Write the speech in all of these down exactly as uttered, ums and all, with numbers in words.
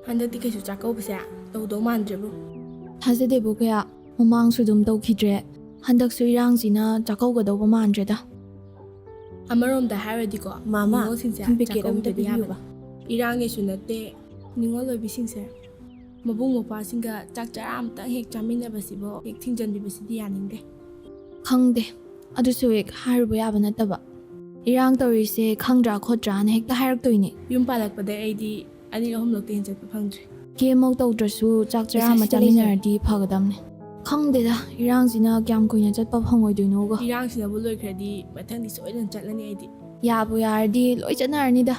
ꯍꯟꯗꯛꯇꯤ ꯀꯩꯁꯨ ꯆꯥꯛꯀꯧꯕꯁꯦ ꯇꯧꯗꯧ ꯃꯥꯟꯗ꯭ꯔꯦꯕꯨ꯫ ꯊꯥꯖꯗꯦꯕꯨ ꯀꯌꯥ꯫ ꯃꯃꯥꯡꯁꯨ ꯑꯗꯨꯝ ꯇꯧꯈꯤꯗ꯭ꯔꯦ꯫ ꯍꯟꯗꯛꯁꯨ ꯏꯔꯥꯡꯁꯤꯅ ꯆꯥꯛꯀꯧꯒꯗꯧꯕ ꯃꯥꯟꯗ꯭ꯔꯦꯗ꯫ ꯑꯃꯔꯣꯝꯗ ꯍꯥꯏꯔꯗꯤꯀꯣ, ꯃꯥꯃ, ꯅꯤꯉꯣꯜꯁꯤꯡꯁꯦ ꯊꯨꯝ ꯄꯦꯀꯦꯠ ꯑꯃꯇ ꯆꯥꯛꯀꯧꯗꯕ ꯄꯤꯕꯤꯌꯨꯕ꯫ ꯌꯥꯕꯅꯤ꯫ ꯏꯔꯥꯡꯒꯤꯁꯨ ꯅꯠꯇꯦ, ꯅꯤꯉꯣꯜ ꯑꯣꯏꯕꯤꯁꯤꯡꯁꯦ ꯃꯕꯨꯡ ꯃꯧꯄ꯭ꯋꯥꯁꯤꯡꯒ ꯆꯥꯛ ꯆꯔꯥ ꯑꯃꯇꯪ ꯍꯦꯛ ꯆꯥꯃꯤꯟꯅꯕꯁꯤꯕꯨ ꯍꯦꯛ ꯊꯤꯡꯖꯤꯟꯕꯤꯕꯁꯤꯗꯤ ꯌꯥꯅꯤꯡꯗꯦ꯫ ꯈꯪꯗꯦ, ꯑꯗꯨꯁꯨ ꯍꯦꯛ ꯍꯥꯏꯔꯨꯕ ꯌꯥꯕ ꯅꯠꯇꯕ꯫ ꯏꯔꯥꯡ ꯇꯧꯔꯤꯁꯦ ꯈꯪꯗ꯭ꯔꯥ ꯈꯣꯠꯇ꯭ꯔꯥꯅ ꯍꯦꯛꯇ ꯍꯥꯏꯔꯛꯇꯣꯏꯅꯦ꯫ ꯌꯨꯝ ꯄꯥꯜꯂꯛꯄꯗ ꯑꯩꯗꯤ ꯑꯅꯤ ꯑꯍꯨꯝꯂꯛꯇꯩ ꯍꯦꯟ ꯆꯠꯄ ꯐꯪꯗ꯭ꯔꯤ꯫ ꯀꯦꯝꯃꯧ ꯇꯧꯗ꯭ꯔꯁꯨ ꯆꯥꯛ ꯆꯔꯥ ꯄꯩꯁꯥ ꯑꯃ ꯁꯤꯗ ꯂꯩꯖꯔꯦ꯫ ꯆꯥꯃꯤꯟꯅꯔꯗꯤ ꯐꯒꯗꯝꯅꯦ꯫ ꯈꯪꯗꯦꯗ, ꯏꯔꯥꯡꯁꯤꯅ ꯀꯌꯥꯝ ꯀꯨꯏꯅ ꯆꯠꯄ ꯐꯪꯉꯣꯏꯗꯣꯏꯅꯣꯒ꯫ ꯏꯔꯥꯡꯁꯤꯅꯕꯨ ꯂꯣꯏꯈ꯭ꯔꯗꯤ ꯃꯊꯪꯗꯤ ꯁꯣꯏꯗꯅ ꯆꯠꯂꯅꯤ ꯑꯩꯗꯤ꯫ ꯌꯥꯕꯨ ꯌꯥꯔꯗꯤ ꯂꯣꯏ ꯆꯠꯅꯔꯅꯤꯗ꯫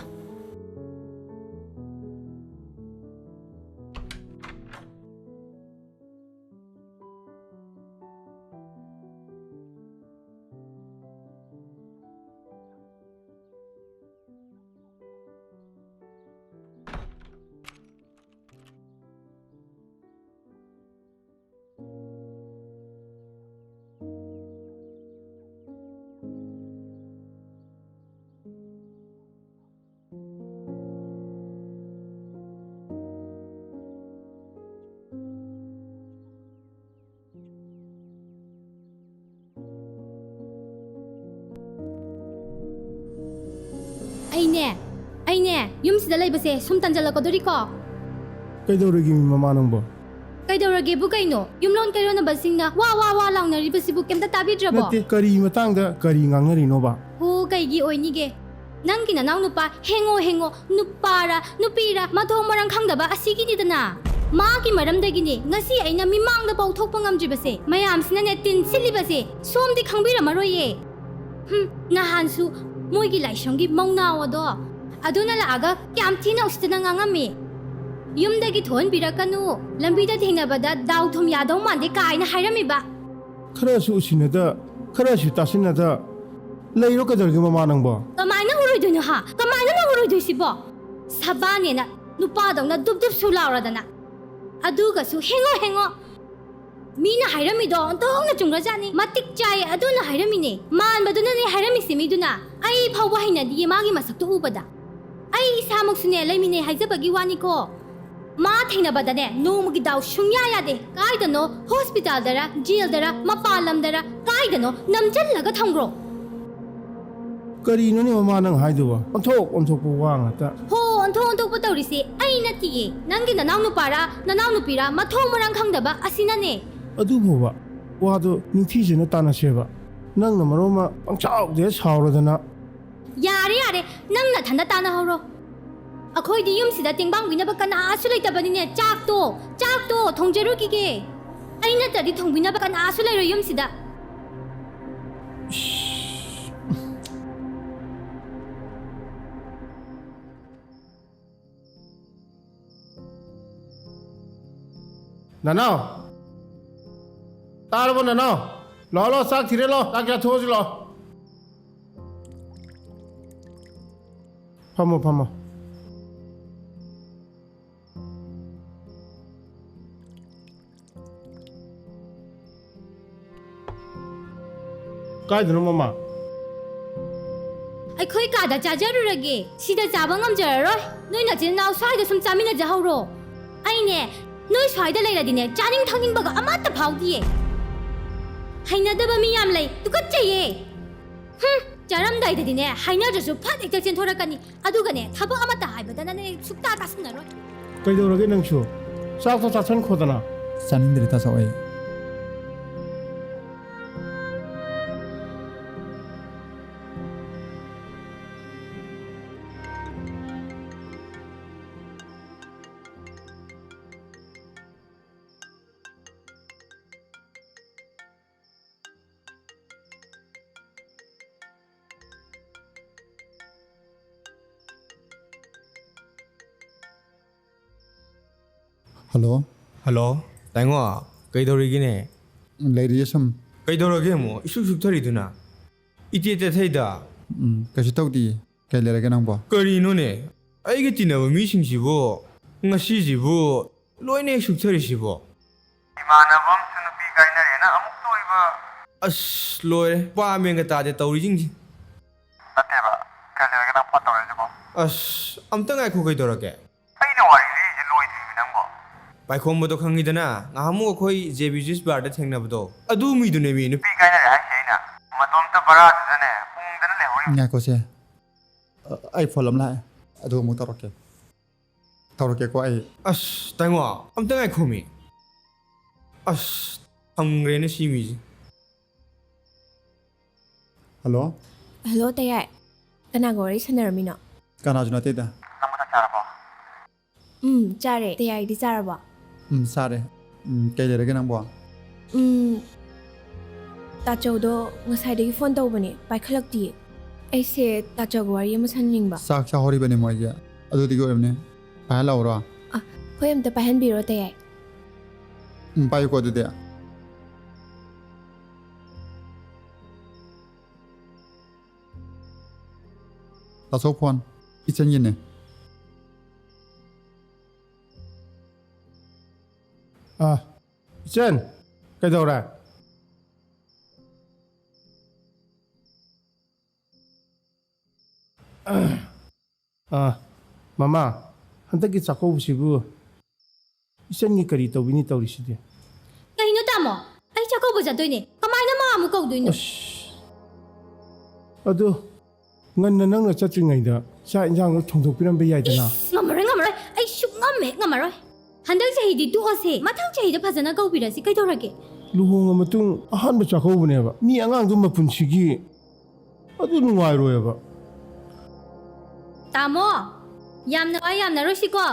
ꯑꯩꯅꯦ, ꯑꯩꯅꯦ, ꯌꯨꯝꯁꯤꯗ ꯂꯩꯕꯁꯦ ꯁꯨꯝ ꯇꯟꯖꯜꯂꯛꯀꯗꯣꯔꯤꯀꯣ꯫ ꯀꯩꯗꯧꯔꯒꯦ, ꯃꯤ ꯃꯃꯥ ꯅꯪꯕꯣ? ꯀꯩꯗꯧꯔꯒꯦꯕꯨ ꯀꯩꯅꯣ? ꯌꯨꯝꯂꯣꯟ ꯀꯩꯔꯣꯟꯅꯕꯁꯤꯡꯅ ꯋꯥ ꯋꯥ ꯋꯥ ꯂꯥꯎꯅꯔꯤꯕꯁꯤꯕꯨ ꯀꯩꯝꯇ ꯇꯥꯕꯤꯗ꯭ꯔꯕꯣ? ꯅꯠꯇꯦ, ꯀꯔꯤ ꯃꯇꯥꯡꯗ ꯀꯔꯤ ꯉꯥꯡꯅꯔꯤꯅꯣꯕ? ꯍꯣ, ꯀꯩꯒꯤ ꯑꯣꯏꯅꯤꯒꯦ? ꯅꯪꯒꯤ ꯅꯅꯥꯎ ꯅꯨꯄꯥ ꯍꯦꯡꯉꯣ ꯍꯦꯡꯉꯣ, ꯅꯨꯄꯥꯔ ꯅꯨꯄꯤꯔ ꯃꯊꯣꯡ ꯃꯔꯝ ꯈꯪꯗꯕ ꯑꯁꯤꯒꯤꯅꯤꯗꯅ꯫ ꯃꯥꯒꯤ ꯃꯔꯝꯗꯒꯤꯅꯦ ꯉꯁꯤ ꯑꯩꯅ ꯃꯤꯃꯥꯡꯗ ꯐꯥꯎ ꯊꯣꯛꯄ ꯉꯝꯗ꯭ꯔꯤꯕꯁꯦ꯫ ꯃꯌꯥꯝꯁꯤꯅꯅꯦ ꯇꯤꯟ ꯁꯤꯠꯂꯤꯕꯁꯦ ꯁꯣꯝꯗꯤ ꯈꯪꯕꯤꯔꯝꯃꯔꯣꯏꯌꯦ꯫ ꯍꯨꯝ, ꯅꯍꯥꯟꯁꯨ ꯃꯣꯏꯒꯤ ꯂꯥꯏꯁ꯭ꯔꯝꯒꯤ ꯃꯧꯅꯥꯎ ꯑꯗꯣ, ꯑꯗꯨꯅ ꯂꯥꯛꯑꯒ ꯀꯌꯥꯝ ꯊꯤꯅ ꯎꯁꯤꯠꯇꯅ ꯉꯥꯡꯉꯝꯃꯤ꯫ "ꯌꯨꯝꯗꯒꯤ ꯊꯣꯛꯍꯟꯕꯤꯔꯛꯀꯅꯨ, ꯂꯝꯕꯤꯗ ꯊꯦꯡꯅꯕꯗ ꯗꯥꯎ ꯊꯨꯝ ꯌꯥꯗꯧ ꯃꯥꯟꯗꯦ" ꯀꯥꯏꯅ ꯍꯥꯏꯔꯝꯃꯤꯕ꯫ ꯈꯔꯁꯨ ꯎꯁꯤꯟꯅꯗ, ꯈꯔꯁꯨ ꯇꯥꯁꯤꯟꯅꯗ ꯂꯩꯔꯣ, ꯀꯩꯗꯧꯔꯒꯦ ꯃꯃꯥ ꯅꯪꯕꯣ? ꯀꯃꯥꯏꯅ ꯎꯔꯣꯏꯗꯣꯏꯅꯣ ꯍꯥ? ꯀꯃꯥꯏꯅꯅꯣ ꯎꯔꯣꯏꯗꯣꯏꯁꯤꯕꯣ? ꯁꯕꯥꯅꯦꯅ ꯅꯨꯄꯥꯗꯧꯅ ꯗꯨꯞ ꯗꯨꯞꯁꯨ ꯂꯥꯎꯔꯗꯅ꯫ ꯑꯗꯨꯒꯁꯨ ꯍꯦꯡꯉꯣ ꯍꯦꯡꯉꯣ꯫ ꯃꯤꯅ ꯍꯥꯏꯔꯝꯃꯤꯗꯣ ꯑꯣꯟꯊꯣꯛꯅ ꯆꯨꯝꯈ꯭ꯔꯖꯥꯠꯅꯤ꯫ ꯃꯇꯤꯛ ꯆꯥꯏꯌꯦ ꯑꯗꯨꯅ ꯍꯥꯏꯔꯝꯃꯤꯅꯦ꯫ ꯃꯥꯟꯕꯗꯨꯅꯅꯦ ꯍꯥꯏꯔꯝꯃꯤꯁꯦ ꯃꯤꯗꯨꯅ꯫ ꯑꯩ ꯐꯥꯎꯕ ꯍꯩꯅꯗꯤꯌꯦ ꯃꯥꯒꯤ ꯃꯁꯛꯇꯣ ꯎꯕꯗ꯫ ꯑꯩ ꯏꯁꯥꯃꯛꯁꯨꯅꯦ ꯂꯩꯃꯤꯟꯅꯩ ꯍꯥꯏꯖꯕꯒꯤ ꯋꯥꯅꯤꯀꯣ꯫ ꯃꯥ ꯊꯦꯡꯅꯕꯗꯅꯦ ꯅꯣꯡꯃꯒꯤ ꯗꯥꯎ ꯁꯨꯡꯌꯥ ꯌꯥꯗꯦ꯫ ꯀꯥꯏꯗꯅꯣ ꯍꯣꯁꯄꯤꯇꯥꯜꯗꯔ, ꯖꯦꯜꯗꯔ, ꯃꯄꯥꯟ ꯂꯝꯗꯔ, ꯀꯥꯏꯗꯅꯣ ꯅꯝꯁꯤꯜꯂꯒ ꯊꯝꯈ꯭ꯔꯣ꯫ ꯀꯔꯤꯅꯣꯅꯦ ꯃꯃꯥ ꯅꯪ ꯍꯥꯏꯗꯨꯕꯣ? ꯑꯣꯟꯊꯣꯛ ꯑꯣꯟꯊꯣꯛꯄ ꯋꯥ ꯉꯥꯛꯇ꯫ ꯍꯣ, ꯑꯣꯟꯊꯣꯛ ꯑꯣꯟꯊꯣꯛꯄ ꯇꯧꯔꯤꯁꯦ ꯑꯩ ꯅꯠꯇꯤꯌꯦ, ꯅꯪꯒꯤ ꯅꯅꯥꯎ ꯅꯨꯄꯥꯔ ꯅꯅꯥꯎ ꯅꯨꯄꯤꯔ ꯃꯊꯣꯡ ꯃꯔꯥꯡ ꯈꯪꯗꯕ ꯑꯁꯤꯅꯅꯦ꯫ ꯑꯗꯨꯕꯨꯕ ꯋꯥꯗꯣ ꯅꯤꯡꯊꯤꯖꯅ ꯇꯥꯟꯅꯁꯦꯕ꯫ ꯅꯪꯅ ꯃꯔꯣꯟ ꯑꯃ ꯄꯪꯁꯥꯎꯗ ꯍꯦꯛ ꯁꯥꯎꯔꯗꯅ꯫ ꯌꯥꯔꯦ, ꯌꯥꯔꯦ, ꯅꯪ ꯅꯊꯟꯗ ꯇꯥꯟꯅꯍꯧꯔꯣ꯫ ꯑꯩꯈꯣꯏꯗꯤ ꯌꯨꯝꯁꯤꯗ ꯇꯦꯡꯕꯥꯡꯕꯤꯅꯕ ꯀꯅꯥꯁꯨ ꯂꯩꯇꯕꯅꯤꯅꯦ꯫ ꯆꯥꯛꯇꯣ, ꯆꯥꯛꯇꯣ ꯊꯣꯡꯖꯔꯨꯈꯤꯒꯦ꯫ ꯑꯩ ꯅꯠꯇ꯭ꯔꯗꯤ ꯊꯣꯡꯕꯤꯅꯕ ꯀꯅꯥꯁꯨ ꯂꯩꯔꯣꯏ ꯌꯨꯝꯁꯤꯗ꯫ ꯅꯅꯥꯎ! ꯇꯥꯔꯕꯣ ꯅꯅꯥꯎ? ꯂꯥꯛꯑꯣ, ꯂꯥꯛꯑꯣ, ꯆꯥꯛ ꯊꯤꯔꯦ, ꯂꯥꯛꯑꯣ, ꯆꯥꯛ ꯆꯥꯊꯣꯛꯑꯁꯤ, ꯂꯥꯛꯑꯣ꯫ ꯐꯝꯃꯣ, ꯐꯝꯃꯣ꯫ ꯀꯥꯏꯗꯅꯣ, ꯃꯃꯥ? ꯑꯩꯈꯣꯏ ꯀꯥꯗ ꯆꯥꯖꯔꯨꯔꯒꯦ꯫ ꯁꯤꯗ ꯆꯥꯕ ꯉꯝꯖꯔꯔꯣꯏ꯫ ꯅꯣꯏ ꯅꯆꯤꯟ ꯅꯅꯥꯎ ꯁ꯭ꯋꯥꯏꯗ ꯁꯨꯝ ꯆꯥꯃꯤꯟꯅꯖꯍꯧꯔꯣ꯫ ꯑꯩꯅꯦ, ꯅꯣꯏ ꯁ꯭ꯋꯥꯏꯗ ꯂꯩꯔꯗꯤꯅꯦ, ꯆꯥꯅꯤꯡ ꯊꯛꯅꯤꯡꯕꯒ ꯑꯃꯠꯇ ꯐꯥꯎꯗꯤꯌꯦ꯫ ꯍꯩꯅꯗꯕ ꯃꯤ ꯌꯥꯝ ꯂꯩ꯫ ꯇꯨꯀꯠꯆꯩꯌꯦ꯫ ꯍꯨꯝ, ꯆꯥꯔꯝꯗꯥꯏꯗꯗꯤꯅꯦ, ꯍꯥꯏꯅꯗ꯭ꯔꯁꯨ ꯐꯠ ꯍꯦꯛꯇ ꯆꯦꯟꯊꯣꯔꯛꯀꯅꯤ꯫ ꯑꯗꯨꯒꯅꯦ, ꯊꯕꯛ ꯑꯃꯠꯇ ꯍꯥꯏꯕꯗꯅꯅꯦ, ꯁꯨꯛꯇꯥ ꯇꯥꯁꯤꯟꯅꯔꯣꯏ꯫ ꯀꯩꯗꯧꯔꯒꯦ ꯅꯪꯁꯨ? ꯆꯥꯛꯇꯣ ꯆꯥꯁꯟꯈꯣꯗꯅ꯫ ꯆꯥꯅꯤꯡꯗ꯭ꯔꯦ, ꯇꯥꯆꯧ, ꯑꯩ꯫ ꯍꯜꯂꯣ꯫ ꯍꯜꯂꯣ, ꯇꯥꯏꯉꯣ, ꯀꯩꯗꯧꯔꯤꯒꯦꯅꯦ? ꯂꯩꯔꯤꯌꯦ ꯁꯨꯝ꯫ ꯀꯩꯗꯧꯔꯒꯦ ꯑꯃꯨꯛ ꯏꯁꯨꯛ ꯁꯨꯛꯊꯔꯤꯗꯨꯅ? ꯏꯇꯦ ꯇꯦꯊꯩꯗ꯫ ꯎꯝ, ꯀꯩꯁꯨ ꯇꯧꯗꯤꯌꯦ꯫ ꯀꯩ ꯂꯩꯔꯒꯦ ꯅꯪꯕꯣ? ꯀꯔꯤꯅꯣꯅꯦ? ꯑꯩꯒ ꯇꯤꯟꯅꯕ ꯃꯤꯁꯤꯡꯁꯤꯕꯨ ꯉꯁꯤꯁꯤꯕꯨ ꯂꯣꯏꯅ ꯍꯦꯛ ꯁꯨꯛꯊꯔꯤꯁꯤꯕꯣ? ꯏꯃꯥꯟꯅꯕ ꯑꯃꯁꯨ ꯅꯨꯄꯤ ꯀꯥꯏꯅꯔꯦꯅ ꯑꯃꯨꯛ ꯇꯣꯏꯕ꯫ ꯑꯁ, ꯂꯣꯏꯔꯦ꯫ ꯄꯥ ꯃꯦꯟꯒ ꯇꯥꯗꯦ ꯇꯧꯔꯤꯁꯤꯡꯁꯤ꯫ ꯅꯠꯇꯦꯕ, ꯀꯩ ꯂꯩꯔꯒꯦ ꯅꯪ ꯐꯣꯟ ꯇꯧꯔꯛꯏꯁꯤꯕꯣ? ꯑꯁ, ꯑꯝꯇ ꯉꯥꯏꯈꯣ, ꯀꯩꯗꯧꯔꯒꯦ? ꯑꯩꯅ ꯋꯥꯔꯤ ꯂꯤꯔꯤꯁꯦ ꯂꯣꯏꯗ꯭ꯔꯤꯕ꯫ ꯄꯥꯏꯈꯣꯝꯕꯗꯣ ꯈꯪꯉꯤꯗꯅ, ꯉꯍꯥꯟꯃꯨꯛ ꯑꯩꯈꯣꯏ JB Juice Barꯗ ꯊꯦꯡꯅꯕꯗꯣ, ꯑꯗꯨ ꯃꯤꯗꯨꯅꯦꯃꯤ꯫ ꯅꯨꯄꯤ ꯀꯥꯏꯅꯔꯦ ꯍꯥꯏꯁꯦ ꯑꯩꯅ꯫ ꯃꯇꯣꯝꯇ ꯚꯔꯥꯗꯨꯗꯅꯦ ꯎꯪꯗꯅ ꯂꯩꯍꯧꯔꯤ꯫ ꯉꯥꯏꯈꯣꯁꯦ꯫ ꯑ, ꯑꯩ ꯐꯣꯟ ꯑꯃ ꯂꯥꯛꯑꯦ꯫ ꯑꯗꯨ ꯑꯃꯨꯛ ꯇꯧꯔꯛꯀꯦ꯫ ꯇꯧꯔꯛꯀꯦꯀꯣ ꯑꯩ꯫ ꯑꯁ, ꯇꯥꯏꯉꯣ, ꯑꯝꯇ ꯉꯥꯏꯈꯣꯃꯤ꯫ ꯑꯁ, ꯊꯝꯈ꯭ꯔꯦꯅꯦ ꯁꯤ ꯃꯤꯁꯦ꯫ ꯍꯜꯂꯣ? ꯍꯜꯂꯣ, ꯇꯌꯥꯏ꯫ ꯀꯅꯥꯒ ꯋꯥꯔꯤ ꯁꯥꯟꯅꯔꯝꯃꯤꯅꯣ? ꯀꯅꯥꯁꯨ ꯅꯠꯇꯦꯗ꯫ ꯅꯪꯕꯨ ꯆꯥꯛ ꯆꯥꯔꯕꯣ? ꯎꯝ, ꯆꯥꯔꯦ꯫ ꯇꯌꯥꯏꯗꯤ ꯆꯥꯔꯕꯣ? ꯎꯝ, ꯆꯥꯔꯦ꯫ ꯎꯝ, ꯀꯩ ꯂꯩꯔꯒꯦ ꯅꯪꯕꯣ? ꯎꯝ, ꯇꯥꯆꯧꯗꯣ ꯉꯁꯥꯏꯗꯒꯤ ꯐꯣꯟ ꯇꯧꯕꯅꯦ, ꯄꯥꯏꯈꯠꯂꯛꯇꯤꯌꯦ꯫ ꯑꯩꯁꯦ ꯇꯥꯆꯧꯒ ꯋꯥꯔꯤ ꯑꯃ ꯁꯥꯟꯅꯅꯤꯡꯕ꯫ ꯆꯥꯛ ꯆꯥꯍꯧꯔꯤꯕꯅꯦ ꯃꯣꯏꯁꯦ꯫ ꯑꯗꯨꯗꯨꯒꯤ ꯑꯣꯏꯔꯝꯅꯤ꯫ ꯄꯥꯏꯍꯜꯂꯛꯎꯔꯣ? ꯑ, ꯍꯣꯏ, ꯑꯝꯇ ꯄꯥꯏꯍꯟꯕꯤꯔꯣ, ꯇꯌꯥꯏ꯫ ꯎꯝ, ꯄꯥꯏꯌꯨꯀꯣ ꯑꯗꯨꯗꯤ꯫ ꯇꯥꯆꯧ ꯐꯣꯟ꯫ ꯏꯆꯟꯒꯤꯅꯦ꯫ ꯑ, ꯏꯆꯟ, ꯀꯩꯗꯧꯔꯦ? ꯑ, ꯃꯃꯥ, ꯍꯟꯗꯛꯀꯤ ꯆꯥꯛꯀꯧꯕꯁꯤꯕꯨ ꯏꯆꯟꯒꯤ ꯀꯔꯤ ꯇꯧꯕꯤꯅꯤ ꯇꯧꯔꯤꯁꯤꯗꯤ? ꯀꯩꯅꯣ ꯇꯥꯃꯣ? ꯑꯩ ꯆꯥꯛꯀꯧꯕ ꯆꯠꯇꯣꯏꯅꯦ꯫ ꯀꯃꯥꯏꯅ ꯃꯥ ꯑꯃꯨꯛ ꯀꯧꯗꯣꯏꯅꯣ? ꯑꯁ, ꯑꯗꯨ ꯉꯟꯅ ꯅꯪꯅ ꯆꯠꯇ꯭ꯔꯤꯉꯩꯗ ꯆꯥꯛ ꯏꯟꯁꯥꯡꯗꯣ ꯊꯣꯡꯗꯣꯛꯄꯤꯔꯝꯕ ꯌꯥꯏꯗꯅ꯫ ꯏꯁ, ꯉꯝꯃꯔꯣꯏ, ꯉꯝꯃꯔꯣꯏ꯫ ꯑꯩ ꯁꯨꯛꯉꯝ ꯍꯦꯛ ꯉꯝꯃꯔꯣꯏ꯫ ꯍꯟꯗꯛ ꯆꯍꯤꯗꯤ ꯇꯣꯛꯑꯁꯦ꯫ ꯃꯊꯪ ꯆꯍꯤꯗ ꯐꯖꯅ ꯀꯧꯕꯤꯔꯁꯤ꯫ ꯀꯩꯗꯧꯔꯒꯦ? ꯂꯨꯍꯣꯡꯉ ꯃꯇꯨꯡ ꯑꯍꯥꯟꯕ ꯆꯥꯛꯀꯧꯕꯅꯦꯕ꯫ ꯃꯤ ꯑꯉꯥꯡꯗꯣ ꯃꯄꯨꯟꯁꯤꯒꯤ ꯑꯗꯨ ꯅꯨꯡꯉꯥꯏꯔꯣꯏꯕ꯫ ꯇꯥꯃꯣ, ꯌꯥꯝꯅ ꯋꯥ ꯌꯥꯝꯅꯔꯣꯏꯁꯤꯀꯣ꯫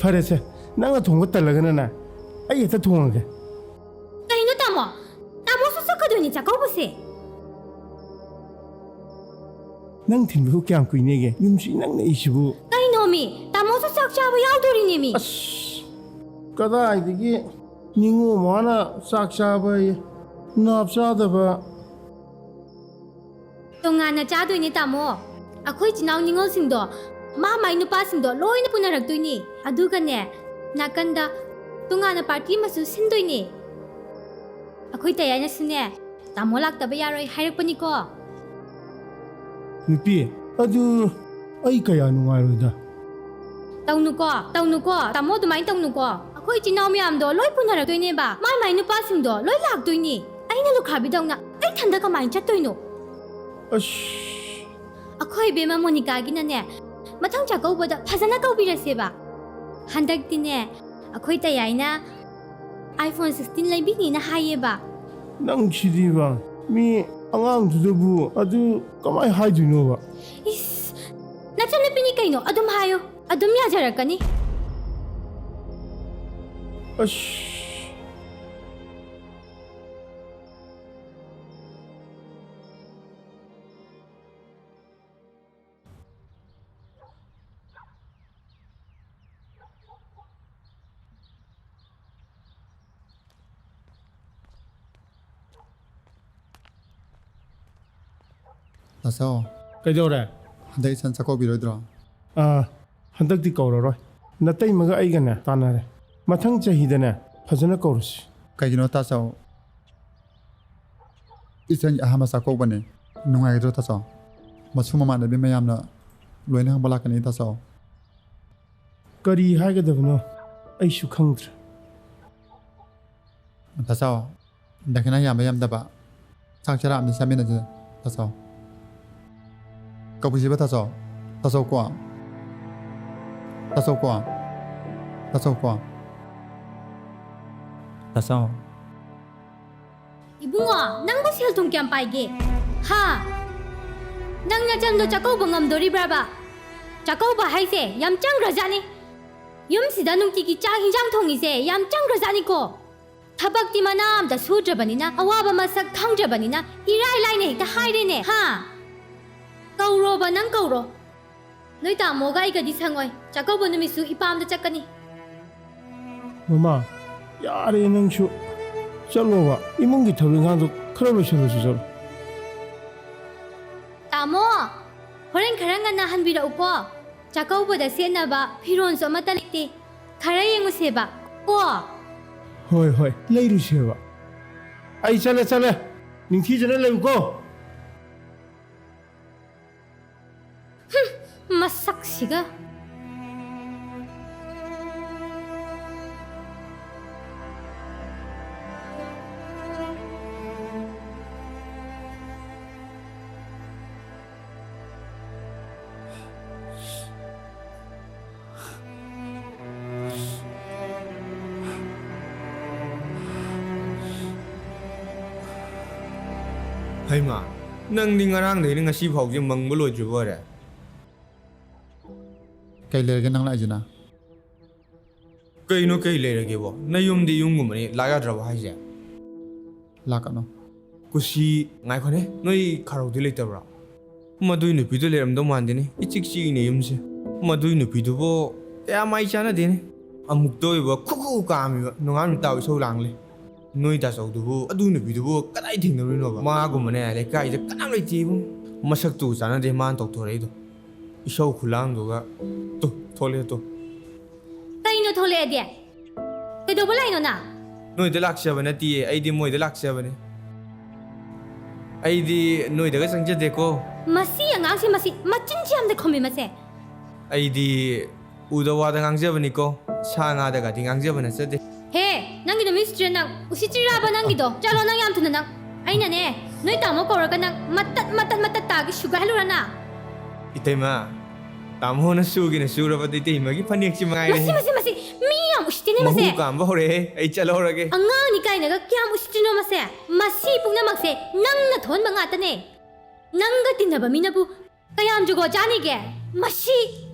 ꯐꯔꯦꯁꯦ, ꯅꯪꯅ ꯊꯣꯡꯕ ꯇꯜꯂꯒꯅꯅꯦ, ꯑꯩ ꯍꯦꯛꯇ ꯊꯣꯡꯉꯒꯦ꯫ ꯀꯩꯅꯣ ꯇꯥꯃꯣ? ꯇꯥꯃꯣꯁꯨ ꯆꯠꯀꯗꯣꯏꯅꯤ ꯆꯥꯛꯀꯧꯕꯁꯦ꯫ ꯅꯪ ꯊꯤꯟꯕꯕꯨ ꯀꯌꯥꯝ ꯀꯨꯏꯅꯦꯒꯦ? ꯌꯨꯝꯁꯤ ꯅꯪꯅ ꯏꯁꯤꯕꯨ꯫ ꯀꯩꯅꯣꯃꯤ? ꯇꯥꯃꯣꯁꯨ ꯆꯥꯛ ꯆꯥꯕ ꯌꯥꯎꯗꯣꯔꯤꯅꯦꯃꯤ꯫ ꯑꯁ, ꯀꯗꯥꯏꯗꯒꯤ ꯅꯤꯉꯣ ꯃꯥꯅ ꯆꯥꯛ ꯆꯥꯕ ꯅꯥꯞ ꯆꯥꯗꯕ꯫ ꯇꯣꯉꯥꯟꯅ ꯆꯥꯗꯣꯏꯅꯦ ꯇꯥꯃꯣ꯫ ꯑꯩꯈꯣꯏ ꯏꯆꯤꯟ ꯏꯅꯥꯎ ꯅꯤꯉꯣꯜꯁꯤꯡꯗꯣ ꯃꯥ ꯃꯥꯏ ꯅꯨꯄꯥꯁꯤꯡꯗꯣ ꯂꯣꯏꯅ ꯄꯨꯅꯔꯛꯇꯣꯏꯅꯦ꯫ ꯑꯗꯨꯒꯅꯦ, ꯅꯥꯀꯟꯗ ꯇꯣꯉꯥꯟꯅ ꯄꯥꯔꯇꯤ ꯑꯃꯁꯨ ꯁꯤꯟꯗꯣꯏꯅꯦ꯫ ꯑꯩꯈꯣꯏ ꯇꯌꯥꯏꯅꯁꯨꯅꯦ, ꯇꯥꯃꯣ ꯂꯥꯛꯇꯕ ꯌꯥꯔꯣꯏ ꯍꯥꯏꯔꯛꯄꯅꯤꯀꯣ꯫ ꯅꯨꯄꯤ, ꯑꯗꯨ ꯑꯩ ꯀꯌꯥ ꯅꯨꯡꯉꯥꯏꯔꯣꯏꯗ꯫ ꯇꯧꯅꯨꯀꯣ, ꯇꯧꯅꯨꯀꯣ, ꯇꯥꯃꯣ, ꯑꯗꯨꯃꯥꯏꯅ ꯇꯧꯅꯨꯀꯣ꯫ ꯑꯩꯈꯣꯏ ꯏꯆꯤꯟ ꯏꯅꯥꯎ ꯃꯌꯥꯝꯗꯣ ꯂꯣꯏ ꯄꯨꯅꯔꯛꯇꯣꯏꯅꯦꯕ, ꯃꯥꯏ ꯃꯥꯏ ꯅꯨꯄꯥꯁꯤꯡꯗꯣ ꯂꯣꯏ ꯂꯥꯛꯇꯣꯏꯅꯦ꯫ ꯑꯩꯅ ꯂꯨꯈ꯭ꯔꯥꯕꯤꯗꯧꯅ ꯑꯩ ꯏꯊꯟꯗ ꯀꯃꯥꯏꯅ ꯆꯠꯇꯣꯏꯅꯣ? ꯑꯁ꯫ ꯑꯩꯈꯣꯏ ꯏꯕꯦꯝꯃ ꯃꯣꯅꯤꯀꯥꯒꯤꯅꯅꯦ, ꯃꯊꯪ ꯆꯥꯛꯀꯧꯕꯗ ꯐꯖꯅ ꯀꯧꯕꯤꯔꯁꯦꯕ꯫ ꯍꯟꯗꯛꯇꯤꯅꯦ, ꯑꯩꯈꯣꯏ ꯇꯌꯥꯏꯅ iPhone sixteen ꯂꯩꯕꯤꯅꯤꯅ ꯍꯥꯏꯌꯦꯕ꯫ ꯅꯪ ꯁꯤꯗꯤꯕ, ꯃꯤ ꯑꯉꯥꯡꯗꯨꯗꯕꯨ ꯑꯗꯨ ꯀꯃꯥꯏ ꯍꯥꯏꯗꯣꯏꯅꯣꯕ? ꯏꯁ, ꯅꯆꯟꯅꯨꯄꯤꯅꯤ ꯀꯩꯅꯣ, ꯑꯗꯨꯝ ꯍꯥꯏꯌꯨ, ꯑꯗꯨꯝ ꯌꯥꯖꯔꯛꯀꯅꯤ꯫ ꯑꯁ꯫ ꯇꯥꯆꯧ꯫ ꯀꯩꯗꯧꯔꯦ? ꯍꯟꯗꯛ ꯏꯆꯟ ꯆꯥꯛꯀꯧꯕꯤꯔꯣꯏꯗ꯭ꯔꯣ? ꯑꯥ, ꯍꯟꯗꯛꯇꯤ ꯀꯧꯔꯔꯣꯏ꯫ ꯅꯇꯩꯃꯒ ꯑꯩꯒꯅꯦ ꯇꯥꯟꯅꯔꯦ꯫ ꯃꯊꯪ ꯆꯍꯤꯗꯅꯦ ꯐꯖꯅ ꯀꯧꯔꯁꯤ꯫ ꯀꯩꯒꯤꯅꯣ ꯇꯥꯆꯧ? ꯏꯆꯟꯒꯤ ꯑꯍꯥꯟꯕ ꯆꯥꯛꯀꯧꯕꯅꯦ꯫ ꯅꯨꯡꯉꯥꯏꯒꯗ꯭ꯔꯣ ꯇꯥꯆꯧ? ꯃꯁꯨ ꯃꯃꯥꯟꯅꯕꯤ ꯃꯌꯥꯝꯅ ꯂꯣꯏꯅ ꯍꯪꯕ ꯂꯥꯛꯀꯅꯤ ꯇꯥꯆꯧ꯫ ꯀꯔꯤ ꯍꯥꯏꯒꯗꯕꯅꯣ ꯑꯩꯁꯨ ꯈꯪꯗ꯭ꯔꯦ꯫ ꯇꯥꯆꯧ, ꯗꯈꯤꯅꯥ ꯌꯥꯝꯕ ꯌꯥꯝꯗꯕ ꯆꯥꯛ ꯆꯔꯥ ꯑꯃꯗꯤ ꯆꯥꯃꯤꯟꯅꯁꯦ ꯇꯥꯆꯧ꯫ ꯀꯧꯕꯤꯁꯤꯕ ꯇꯥꯆꯧ? ꯇꯥꯆꯧ ꯀꯣ? ꯇꯥꯆꯧ ꯀꯣ? ꯇꯥꯆꯧ ꯀꯣ? ꯇꯥꯆꯧ꯫ ꯏꯕꯨꯡꯉꯣ, ꯅꯪꯕꯨ ꯁꯦꯜ ꯊꯨꯝ ꯀꯌꯥꯝ ꯄꯥꯏꯒꯦ? ꯍꯥ? ꯅꯪ ꯅꯆꯟꯗꯣ ꯆꯥꯛꯀꯧꯕ ꯉꯝꯗꯣꯔꯤꯕ꯭ꯔꯕ? ꯆꯥꯛꯀꯧꯕ ꯍꯥꯏꯁꯦ ꯌꯥꯝ ꯆꯪꯈ꯭ꯔꯖꯥꯠꯅꯤ꯫ ꯌꯨꯝꯁꯤꯗ ꯅꯨꯡꯇꯤꯒꯤ ꯆꯥꯛ ꯍꯤꯟꯖꯥꯡ ꯊꯣꯡꯉꯤꯁꯦ ꯌꯥꯝ ꯆꯪꯈ꯭ꯔꯖꯥꯠꯅꯤꯀꯣ꯫ ꯊꯕꯛꯇꯤ ꯃꯅꯥ ꯑꯝꯇ ꯁꯨꯗ꯭ꯔꯕꯅꯤꯅ, ꯑꯋꯥꯕ ꯃꯁꯛ ꯈꯪꯗ꯭ꯔꯕꯅꯤꯅ ꯏꯔꯥꯏ ꯂꯥꯏꯅ ꯍꯦꯛꯇ ꯍꯥꯏꯔꯦꯅꯦ, ꯍꯥ? ꯀꯧꯔꯣꯕ, ꯅꯪ ꯀꯧꯔꯣ꯫ ꯅꯣꯏ ꯇꯥꯃꯣꯒ ꯑꯩꯒꯗꯤ ꯁꯪꯉꯣꯏ꯫ ꯆꯥꯛꯀꯧꯕ ꯅꯨꯃꯤꯠꯁꯨ ꯏꯄꯥꯝꯗ ꯆꯠꯀꯅꯤ꯫ ꯃꯃꯥ, ꯌꯥꯔꯦ ꯅꯪꯁꯨ꯫ ꯆꯠꯂꯣꯕ, ꯏꯃꯨꯡꯒꯤ ꯊꯕꯛ ꯏꯪꯈꯥꯡꯗꯣ ꯈꯔ ꯂꯣꯏꯁꯜꯂꯨꯁꯤ, ꯆꯠꯂꯣ꯫ ꯇꯥꯃꯣ, ꯍꯣꯔꯦꯟ ꯈꯔ ꯉꯟꯅ ꯍꯟꯕꯤꯔꯛꯎꯀꯣ꯫ ꯆꯥꯛꯀꯧꯕꯗ ꯁꯦꯠꯅꯕ ꯐꯤꯔꯣꯜꯁꯨ ꯑꯃꯠꯇ ꯂꯩꯇꯦ꯫ ꯈꯔ ꯌꯦꯡꯉꯨꯁꯦꯕ ꯀꯣ꯫ ꯍꯣꯏ, ꯍꯣꯏ, ꯂꯩꯔꯨꯁꯦꯕ꯫ ꯑꯩ ꯆꯠꯂꯦ, ꯆꯠꯂꯦ꯫ ꯅꯤꯡꯊꯤꯖꯅ ꯂꯩꯌꯨꯀꯣ꯫ ꯍꯨꯝ, ꯃꯁꯛꯁꯤꯒ꯫ ꯍꯩꯃꯥ, ꯅꯪꯗꯤ ꯉꯔꯥꯡꯗꯩꯅ ꯉꯁꯤ ꯐꯥꯎꯁꯦ ꯃꯪꯕ ꯂꯣꯏꯗ꯭ꯔꯤꯕ ꯑꯣꯏꯔꯦ? ꯀꯩ ꯂꯩꯔꯒꯦ ꯅꯪ ꯂꯥꯛꯏꯁꯤꯅ? ꯀꯩꯅꯣ ꯀꯩ ꯂꯩꯔꯒꯦꯕꯣ? ꯅꯌꯨꯝꯗꯤ ꯌꯨꯝꯒꯨꯝꯕꯅꯤ, ꯂꯥꯛ ꯌꯥꯗ꯭ꯔꯕꯣ ꯍꯥꯏꯁꯦ? ꯂꯥꯛꯀꯅꯣ꯫ ꯀꯨꯁꯤ, ꯉꯥꯏꯈꯣꯅꯦ, ꯅꯣꯏ ꯈꯥꯔꯧꯗꯤ ꯂꯩꯇꯕ꯭ꯔꯣ? ꯃꯗꯨꯏ ꯅꯨꯄꯤꯗꯣ ꯂꯩꯔꯝꯗꯧ ꯃꯥꯟꯗꯦꯅꯦ, ꯏꯆꯤꯛ ꯆꯤꯛꯏꯅꯦ ꯌꯨꯝꯁꯦ꯫ ꯃꯗꯨꯏ ꯅꯨꯄꯤꯗꯨꯕꯨ ꯀꯌꯥ ꯃꯥꯏ ꯆꯥꯅꯗꯦꯅꯦ꯫ ꯑꯃꯨꯛꯇ ꯑꯣꯏꯕ ꯈꯨꯈꯨ ꯀꯥꯝꯃꯤꯕ, ꯅꯣꯡꯉꯥꯟ ꯅꯨꯃꯤꯠ ꯇꯥꯕ ꯏꯁꯧ ꯂꯥꯡꯂꯦ꯫ ꯅꯣꯏ ꯇꯥꯆꯧꯗꯨꯕꯨ ꯑꯗꯨ ꯅꯨꯄꯤꯗꯨꯕꯨ ꯀꯗꯥꯏ ꯊꯦꯡꯅꯔꯨꯏꯅꯣꯕ? ꯃꯥꯒꯨꯝꯕꯅꯦ ꯂꯩꯀꯥꯏꯗ ꯀꯅꯥꯝ ꯂꯩꯇꯦ ꯏꯕꯨꯡ꯫ ꯃꯁꯛꯇꯨ ꯆꯥꯅꯗꯦ ꯃꯥꯅ ꯇꯧꯊꯣꯔꯛꯏꯗꯣ꯫ ꯏꯁꯧ ꯈꯨꯂꯥꯡꯗꯨꯒ꯫ ꯇꯨ, ꯊꯣꯛꯂꯛꯑꯦ ꯇꯨ꯫ ꯀꯩꯅꯣ ꯊꯣꯛꯂꯛꯑꯦꯗꯤ? ꯀꯩꯗꯧꯕ ꯂꯥꯛꯏꯅꯣ ꯅꯪ? ꯅꯣꯏꯗ ꯂꯥꯛꯆꯕ ꯅꯠꯇꯤꯌꯦ, ꯑꯩꯗꯤ ꯃꯣꯏꯗ ꯂꯥꯛꯆꯕꯅꯦ꯫ ꯑꯩꯗꯤ ꯅꯣꯏꯗꯒ ꯆꯪꯖꯗꯦꯀꯣ꯫ ꯃꯁꯤ ꯑꯉꯥꯡꯁꯦ, ꯃꯁꯤ ꯃꯆꯤꯟꯁꯤ ꯌꯥꯝꯅ ꯈꯨꯝꯃꯤ ꯃꯁꯦ꯫ ꯑꯩꯗꯤ ꯎꯗ ꯋꯥꯗ ꯉꯥꯡꯖꯕꯅꯤꯀꯣ, ꯁꯥ ꯉꯥꯗꯒꯗꯤ ꯉꯥꯡꯖꯕ ꯅꯠꯆꯗꯦ꯫ ꯍꯦ, ꯅꯪꯒꯤꯗꯣ ꯃꯤ ꯎꯁꯤꯠꯇ꯭ꯔꯤꯔ ꯅꯪ? ꯎꯁꯤꯠꯇ꯭ꯔꯤꯔꯕ ꯅꯪꯒꯤꯗꯣ? ꯆꯠꯂꯣ ꯅꯪ ꯌꯥꯝ ꯊꯨꯅ ꯅꯪ꯫ ꯑꯩꯅꯅꯦ, ꯅꯣꯏ ꯇꯥꯃꯣ ꯀꯧꯔꯒ ꯅꯪ ꯃꯇꯠ ꯃꯇꯠ ꯃꯇꯠ ꯇꯥꯒꯤ ꯁꯨꯒꯥꯏꯍꯜꯂꯨꯔ ꯅꯪ? ꯏꯇꯩꯃ, ꯇꯥꯃꯣꯅ ꯁꯨꯒꯦꯅ ꯁꯨꯔꯕꯗꯤ ꯏꯇꯩꯃꯒꯤ ꯐꯅꯦꯛꯁꯤ ꯃꯁꯤ ꯃꯉꯥꯏꯔꯦ꯫ ꯃꯁꯤ ꯃꯁꯤ ꯃꯤ ꯌꯥꯝ ꯎꯁꯤꯠꯇꯦꯅꯦ ꯃꯁꯦ꯫ ꯃꯍꯨ ꯀꯥꯝꯕ ꯍꯧꯔꯛꯑꯦ, ꯑꯩ ꯆꯠꯍꯧꯔꯒꯦ꯫ ꯑꯉꯥꯡꯅꯤ ꯀꯥꯏꯅꯒ ꯀꯌꯥꯝ ꯎꯁꯤꯠꯇ꯭ꯔꯤꯅꯣ ꯃꯁꯦ꯫ ꯃꯁꯤ ꯄꯨꯝꯅꯃꯛꯁꯦ ꯅꯪꯅ ꯊꯣꯟꯕ ꯉꯥꯛꯇꯅꯦ꯫ ꯅꯪꯒ ꯇꯤꯟꯅꯕ ꯃꯤꯅꯕꯨ ꯀꯌꯥꯝ ꯖꯨꯒꯣꯠ ꯆꯥꯅꯤꯒꯦ? ꯃꯁꯤ꯫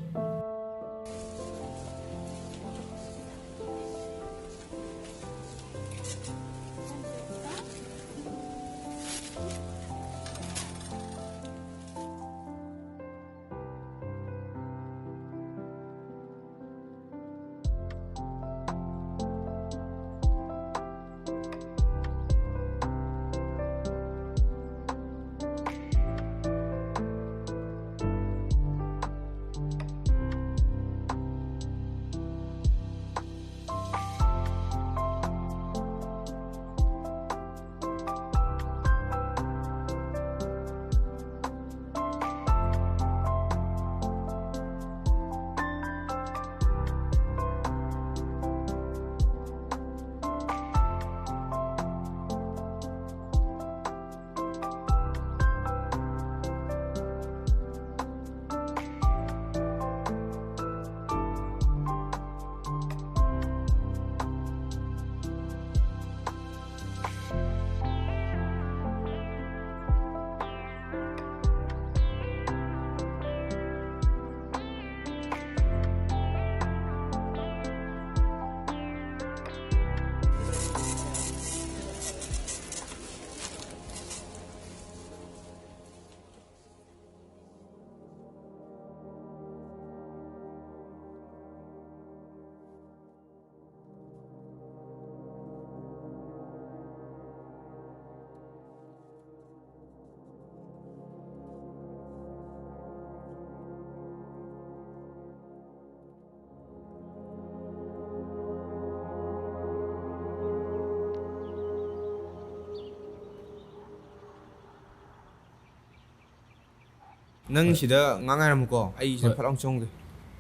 ꯅꯪ ꯍꯣꯏ꯫ ꯁꯤꯗ ꯉꯥꯡ ꯉꯥꯏꯔꯝꯃꯨꯀꯣ, ꯑꯩ ꯁꯤꯗ ꯍꯣꯏ꯫ ꯐꯠ ꯂꯥꯎ ꯆꯪꯉꯨꯒꯦ꯫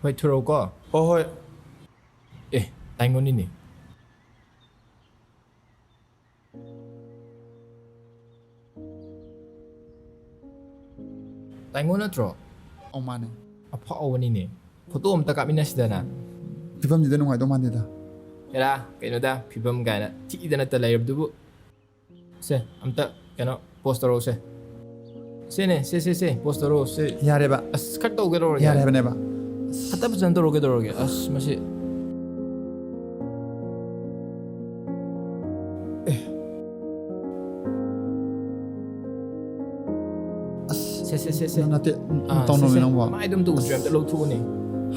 ꯍꯣꯏ, ꯊꯣꯔꯛꯎꯀꯣ꯫ ꯍꯣꯏ, ꯍꯣꯏ꯫ ꯑꯦ, ꯇꯥꯏꯉꯣꯟꯅꯤꯅꯦ꯫ ꯇꯥꯏꯉꯣꯟ ꯅꯠꯇ꯭ꯔꯣ? ꯑꯧ, ꯃꯥꯅꯦ꯫ ꯑꯐꯥꯎꯕꯅꯤꯅꯦ꯫ ꯐꯣꯇꯣ ꯑꯝꯇ ꯀꯥꯞꯃꯤꯟꯅꯁꯤꯗꯅ꯫ ꯐꯤꯕꯝꯁꯤꯗ ꯅꯨꯡꯉꯥꯏꯗꯧ ꯃꯥꯟꯗꯦꯗ꯫ ꯑꯦꯔꯥ, ꯀꯩꯅꯣꯗ, ꯐꯤꯕꯝ ꯀꯥꯏꯅ ꯊꯤꯗꯅꯇ ꯂꯩꯔꯕꯗꯨꯕꯨ꯫ ꯁꯦ, ꯑꯝꯇ ꯀꯩꯅꯣ, ꯄꯣꯁ ꯇꯧꯔꯛꯑꯣ ꯁꯦ꯫ ꯁꯦꯅꯦ, ꯁꯦ, ꯁꯦ, ꯁꯦ, ꯄꯣꯁ ꯇꯧꯔꯛꯑꯣ ꯁꯦ꯫ ꯌꯥꯔꯦꯕ꯫ ꯑꯁ, ꯈꯔ ꯇꯧꯒꯦ ꯇꯧꯔꯒꯦ꯫ ꯌꯥꯔꯦ ꯍꯥꯏꯕꯅꯦꯕ꯫ ꯈꯛꯇ ꯐꯖꯅ ꯇꯧꯔꯒꯦ ꯇꯧꯔꯒꯦ꯫ ꯑꯁ, ꯃꯁꯤ꯫ ꯑꯁ, ꯁꯦ, ꯁꯦ, ꯁꯦ, ꯁꯦ꯫ ꯅꯠꯇꯦ, ꯑꯥ, ꯇꯧꯅꯨꯃꯤ ꯁꯦ, ꯁꯦ꯫ ꯅꯪꯕꯣ꯫ ꯃꯥꯏꯗꯣ ꯑꯝꯇ ꯎꯗ꯭ꯔꯤ, ꯑꯁ꯫ ꯑꯝꯇ ꯂꯧꯊꯣꯛꯎꯅꯦ꯫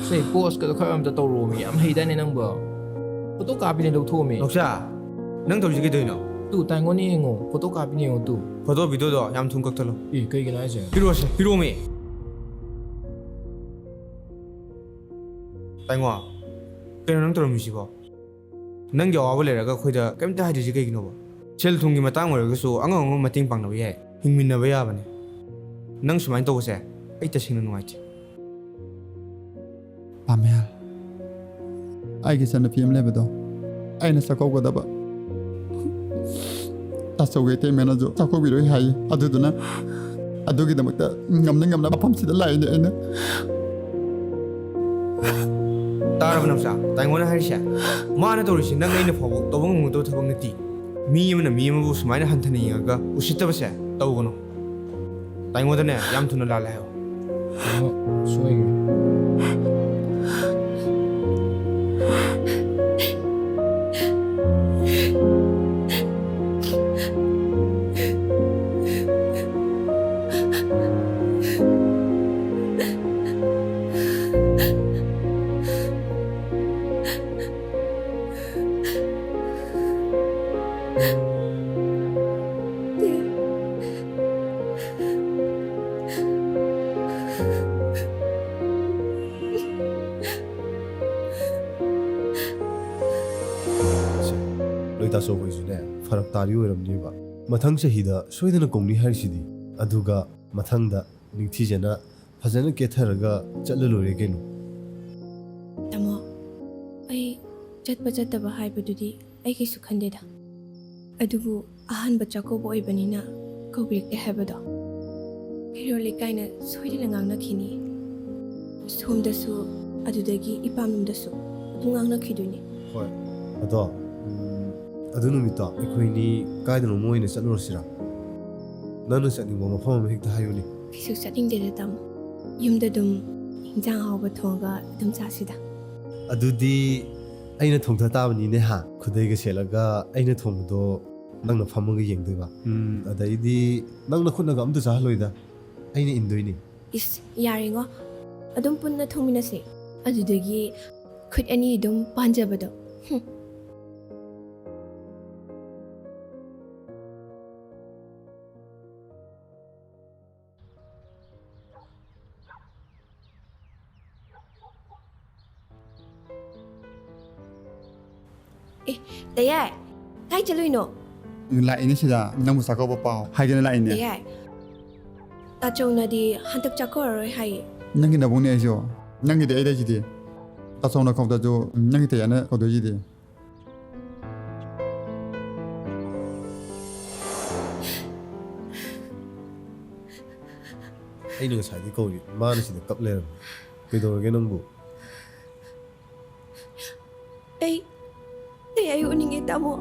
ꯁꯦ, ꯄꯣꯁꯀꯗꯣ ꯈꯔ ꯑꯝꯇ ꯇꯧꯔꯣꯃꯤ꯫ ꯌꯥꯝ ꯍꯩꯗꯥꯏꯅꯦ ꯅꯪꯕꯣ꯫ ꯐꯣꯇꯣ ꯀꯥꯞꯄꯤꯅꯦ, ꯂꯧꯊꯣꯛꯎꯃꯤ꯫ ꯅꯥꯎꯆꯥ, ꯅꯪ ꯇꯧꯔꯤꯁꯦ ꯀꯩꯗꯧꯔꯤꯅꯣ? ꯇꯨ, ꯇꯥꯏꯉꯣꯟꯅ ꯌꯦꯡꯉꯣ꯫ ꯐꯣꯇꯣ ꯀꯥꯞꯄꯤꯅꯦ ꯌꯦꯡꯉꯣ ꯇꯨ꯫ ꯐꯣꯇꯣ ꯚꯤꯗꯤꯑꯣꯗꯣ ꯌꯥꯝ ꯊꯨꯅ ꯀꯛꯊꯠꯂꯣ꯫ ꯑꯦ, ꯀꯩꯒꯤꯅꯣ ꯍꯥꯏꯁꯦ? ꯄꯤꯔꯛꯑꯣꯁꯦ, ꯄꯤꯔꯛꯑꯣꯃꯤ꯫ ꯇꯥꯏꯉꯣ, ꯀꯩꯅꯣ ꯅꯪ ꯇꯧꯔꯝꯃꯤꯁꯤꯕꯣ? ꯅꯪꯒꯤ ꯑꯋꯥꯕ ꯂꯩꯔꯒ ꯑꯩꯈꯣꯏꯗ ꯀꯩꯝꯇ ꯍꯥꯏꯗ꯭ꯔꯤꯁꯤ ꯀꯩꯒꯤꯅꯣꯕ? ꯁꯦꯜ ꯊꯨꯝꯒꯤ ꯃꯇꯥꯡ ꯑꯣꯏꯔꯒꯁꯨ ꯑꯉꯝ ꯑꯉꯝꯕ ꯃꯇꯦꯡ ꯄꯥꯡꯅꯕ ꯌꯥꯏ, ꯍꯤꯡꯃꯤꯟꯅꯕ ꯌꯥꯕꯅꯦ꯫ ꯅꯪ ꯁꯨꯃꯥꯏꯅ ꯇꯧꯕꯁꯦ ꯑꯩ ꯇꯁꯦꯡꯅ ꯅꯨꯡꯉꯥꯏꯇꯦ꯫ ꯄꯥꯃꯦꯜ, ꯑꯩꯒꯤ ꯏꯆꯟꯅꯨꯄꯤ ꯑꯃ ꯂꯩꯕꯗꯣ ꯑꯩꯅ ꯆꯥꯛꯀꯧꯒꯗꯕ꯫ ꯇꯥꯆꯧꯒꯤ ꯏꯇꯩꯃꯅꯁꯨ ꯆꯥꯛꯀꯧꯕꯤꯔꯣꯏ ꯍꯥꯏꯌꯦ꯫ ꯑꯗꯨꯗꯨꯅ ꯑꯗꯨꯒꯤꯗꯃꯛꯇ ꯉꯝꯅ ꯉꯝꯅ ꯃꯐꯝꯁꯤꯗ ꯂꯥꯛꯏꯅꯦ ꯑꯩꯅ꯫ ꯇꯥꯔꯕ ꯅꯥꯎꯆꯥ, ꯇꯥꯏꯉꯣꯟꯅ ꯍꯥꯏꯔꯤꯁꯦ? ꯃꯥꯅ ꯇꯧꯔꯤꯁꯤ ꯅꯪ ꯑꯩꯅ ꯐꯥꯎꯕ ꯇꯧꯕ ꯉꯝꯒꯗꯕ ꯊꯕꯛ ꯅꯠꯇꯦ꯫ ꯃꯤ ꯑꯃꯅ ꯃꯤ ꯑꯃꯕꯨ ꯁꯨꯃꯥꯏꯅ ꯍꯟꯊꯅ ꯌꯦꯡꯉꯒ ꯎꯁꯤꯠꯇꯕꯁꯦ ꯇꯧꯒꯅꯨ꯫ ꯇꯥꯏꯉꯣꯟꯗꯅꯦ ꯌꯥꯝ ꯊꯨꯅ ꯂꯥꯜꯂꯦ ꯍꯥꯏꯌꯣ꯫ ꯇꯥꯃꯣ, ꯁꯣꯏꯈ꯭ꯔꯦ꯫ ꯁꯦ, ꯂꯣꯏꯇꯥꯆꯧꯕꯩꯁꯨꯅꯦ ꯐꯔꯛ ꯇꯥꯔꯤ ꯑꯣꯏꯔꯝꯅꯦꯕ꯫ ꯃꯊꯪ ꯆꯍꯤꯗ ꯁꯣꯏꯗꯅ ꯀꯧꯅꯤ ꯍꯥꯏꯔꯤꯁꯤꯗꯤ꯫ ꯑꯗꯨꯒ ꯃꯊꯪꯗ ꯅꯤꯡꯊꯤꯖꯅ ꯐꯖꯅ ꯀꯦꯊꯔꯒ ꯆꯠꯂ ꯂꯣꯏꯔꯦ ꯀꯩꯅꯣ꯫ ꯇꯥꯃꯣ, ꯑꯩ ꯆꯠꯄ ꯆꯠꯇꯕ ꯍꯥꯏꯕꯗꯨꯗꯤ ꯑꯩ ꯀꯩꯁꯨ ꯈꯟꯗꯦꯗ꯫ ꯑꯗꯨꯕꯨ ꯑꯍꯥꯟꯕ ꯆꯥꯛꯀꯧꯕ ꯑꯣꯏꯕꯅꯤꯅ ꯀꯧꯕꯤꯔꯛꯇꯦ ꯍꯥꯏꯕꯗꯣ ꯀꯩꯔꯣꯜ ꯂꯩꯀꯥꯏꯅ ꯁꯣꯏꯗꯅ ꯉꯥꯡꯅꯈꯤꯅꯤ꯫ ꯁꯣꯝꯗꯁꯨ, ꯑꯗꯨꯗꯒꯤ ꯏꯄꯥꯝꯂꯣꯝꯗꯁꯨ ꯑꯗꯨꯝ ꯉꯥꯡꯅꯈꯤꯗꯣꯏꯅꯤ꯫ ꯍꯣꯏ꯫ ꯑꯗꯣ, ꯎꯝ, ꯑꯗꯨ ꯅꯨꯃꯤꯠꯇꯣ ꯑꯩꯈꯣꯏꯅꯤ ꯀꯥꯏꯗꯅꯣꯃ ꯑꯣꯏꯅ ꯆꯠꯂꯨꯔꯁꯤꯔꯥ? ꯅꯪꯅ ꯆꯠꯅꯤꯡꯕ ꯃꯐꯝ ꯑꯃ ꯍꯦꯛꯇ ꯍꯥꯏꯌꯨꯅꯦ꯫ ꯀꯩꯁꯨ ꯆꯠꯅꯤꯡꯗꯦꯗ ꯇꯥꯃꯣ꯫ ꯌꯨꯝꯗ ꯑꯗꯨꯝ ꯏꯟꯖꯥꯡ ꯑꯍꯥꯎꯕ ꯊꯣꯡꯉꯒ ꯑꯗꯨꯝ ꯆꯥꯁꯤꯗ꯫ ꯑꯗꯨꯗꯤ ꯑꯩꯅ ꯊꯣꯡꯊ ꯇꯥꯕꯅꯤꯅꯦ ꯍꯥ? ꯈꯨꯗꯩꯒ ꯁꯦꯠꯂꯒ ꯑꯩꯅ ꯊꯣꯡꯕꯗꯣ ꯅꯪꯅ ꯐꯝꯃꯒ ꯌꯦꯡꯗꯣꯏꯕ꯫ ꯎꯝ, ꯑꯗꯩꯗꯤ ꯅꯪꯅ ꯈꯨꯠꯅꯒ ꯑꯝꯇ ꯆꯥꯍꯜꯂꯣꯏꯗ, ꯑꯩꯅ ꯏꯟꯗꯣꯏꯅꯤ꯫ ꯏꯁ, ꯌꯥꯔꯦꯉꯣ, ꯑꯗꯨꯝ ꯄꯨꯟꯅ ꯊꯣꯡꯃꯤꯟꯅꯁꯦ꯫ ꯑꯗꯨꯗꯒꯤ ꯈꯨꯠ ꯑꯅꯤ ꯑꯗꯨꯝ ꯄꯥꯟꯖꯕꯗꯣ꯫ ꯍꯨꯝ꯫ ꯑꯦ, ꯇꯌꯥꯏ, ꯀꯥꯏ ꯆꯠꯂꯨꯏꯅꯣ? ꯂꯥꯛꯏꯅꯦ ꯁꯤꯗ, ꯅꯪꯕꯨ ꯆꯥꯛꯀꯧꯕ ꯄꯥꯎ ꯍꯥꯏꯒꯦꯅ ꯂꯥꯛꯏꯅꯦ꯫ ꯇꯌꯥꯏ, ꯇꯥꯆꯧꯅꯗꯤ ꯍꯟꯗꯛ ꯆꯥꯛꯀꯧꯔꯔꯣꯏ ꯍꯥꯏꯌꯦ꯫ ꯅꯪꯒꯤ ꯅꯕꯨꯡꯅꯦ ꯑꯩꯁꯨ, ꯅꯪꯒꯤꯗꯤ ꯑꯩ ꯂꯩꯁꯤꯗꯤ꯫ ꯇꯥꯆꯧꯅ ꯀꯧꯗꯁꯨ ꯅꯪꯒꯤ ꯇꯌꯥꯏꯅ ꯀꯧꯗꯣꯏꯁꯤꯗꯤ꯫ ꯑꯩꯅ ꯉꯁꯥꯏꯗꯤ ꯀꯧꯔꯤ, ꯃꯥꯅ ꯁꯤꯗ ꯀꯞ ꯂꯩꯔꯝꯃꯤ꯫ ꯀꯩꯗꯧꯔꯒꯦ ꯅꯪꯕꯨ? ꯑꯩ, ꯑꯩ, ꯑꯩ ꯎꯅꯤꯡꯉꯦ, ꯇꯥꯃꯣ꯫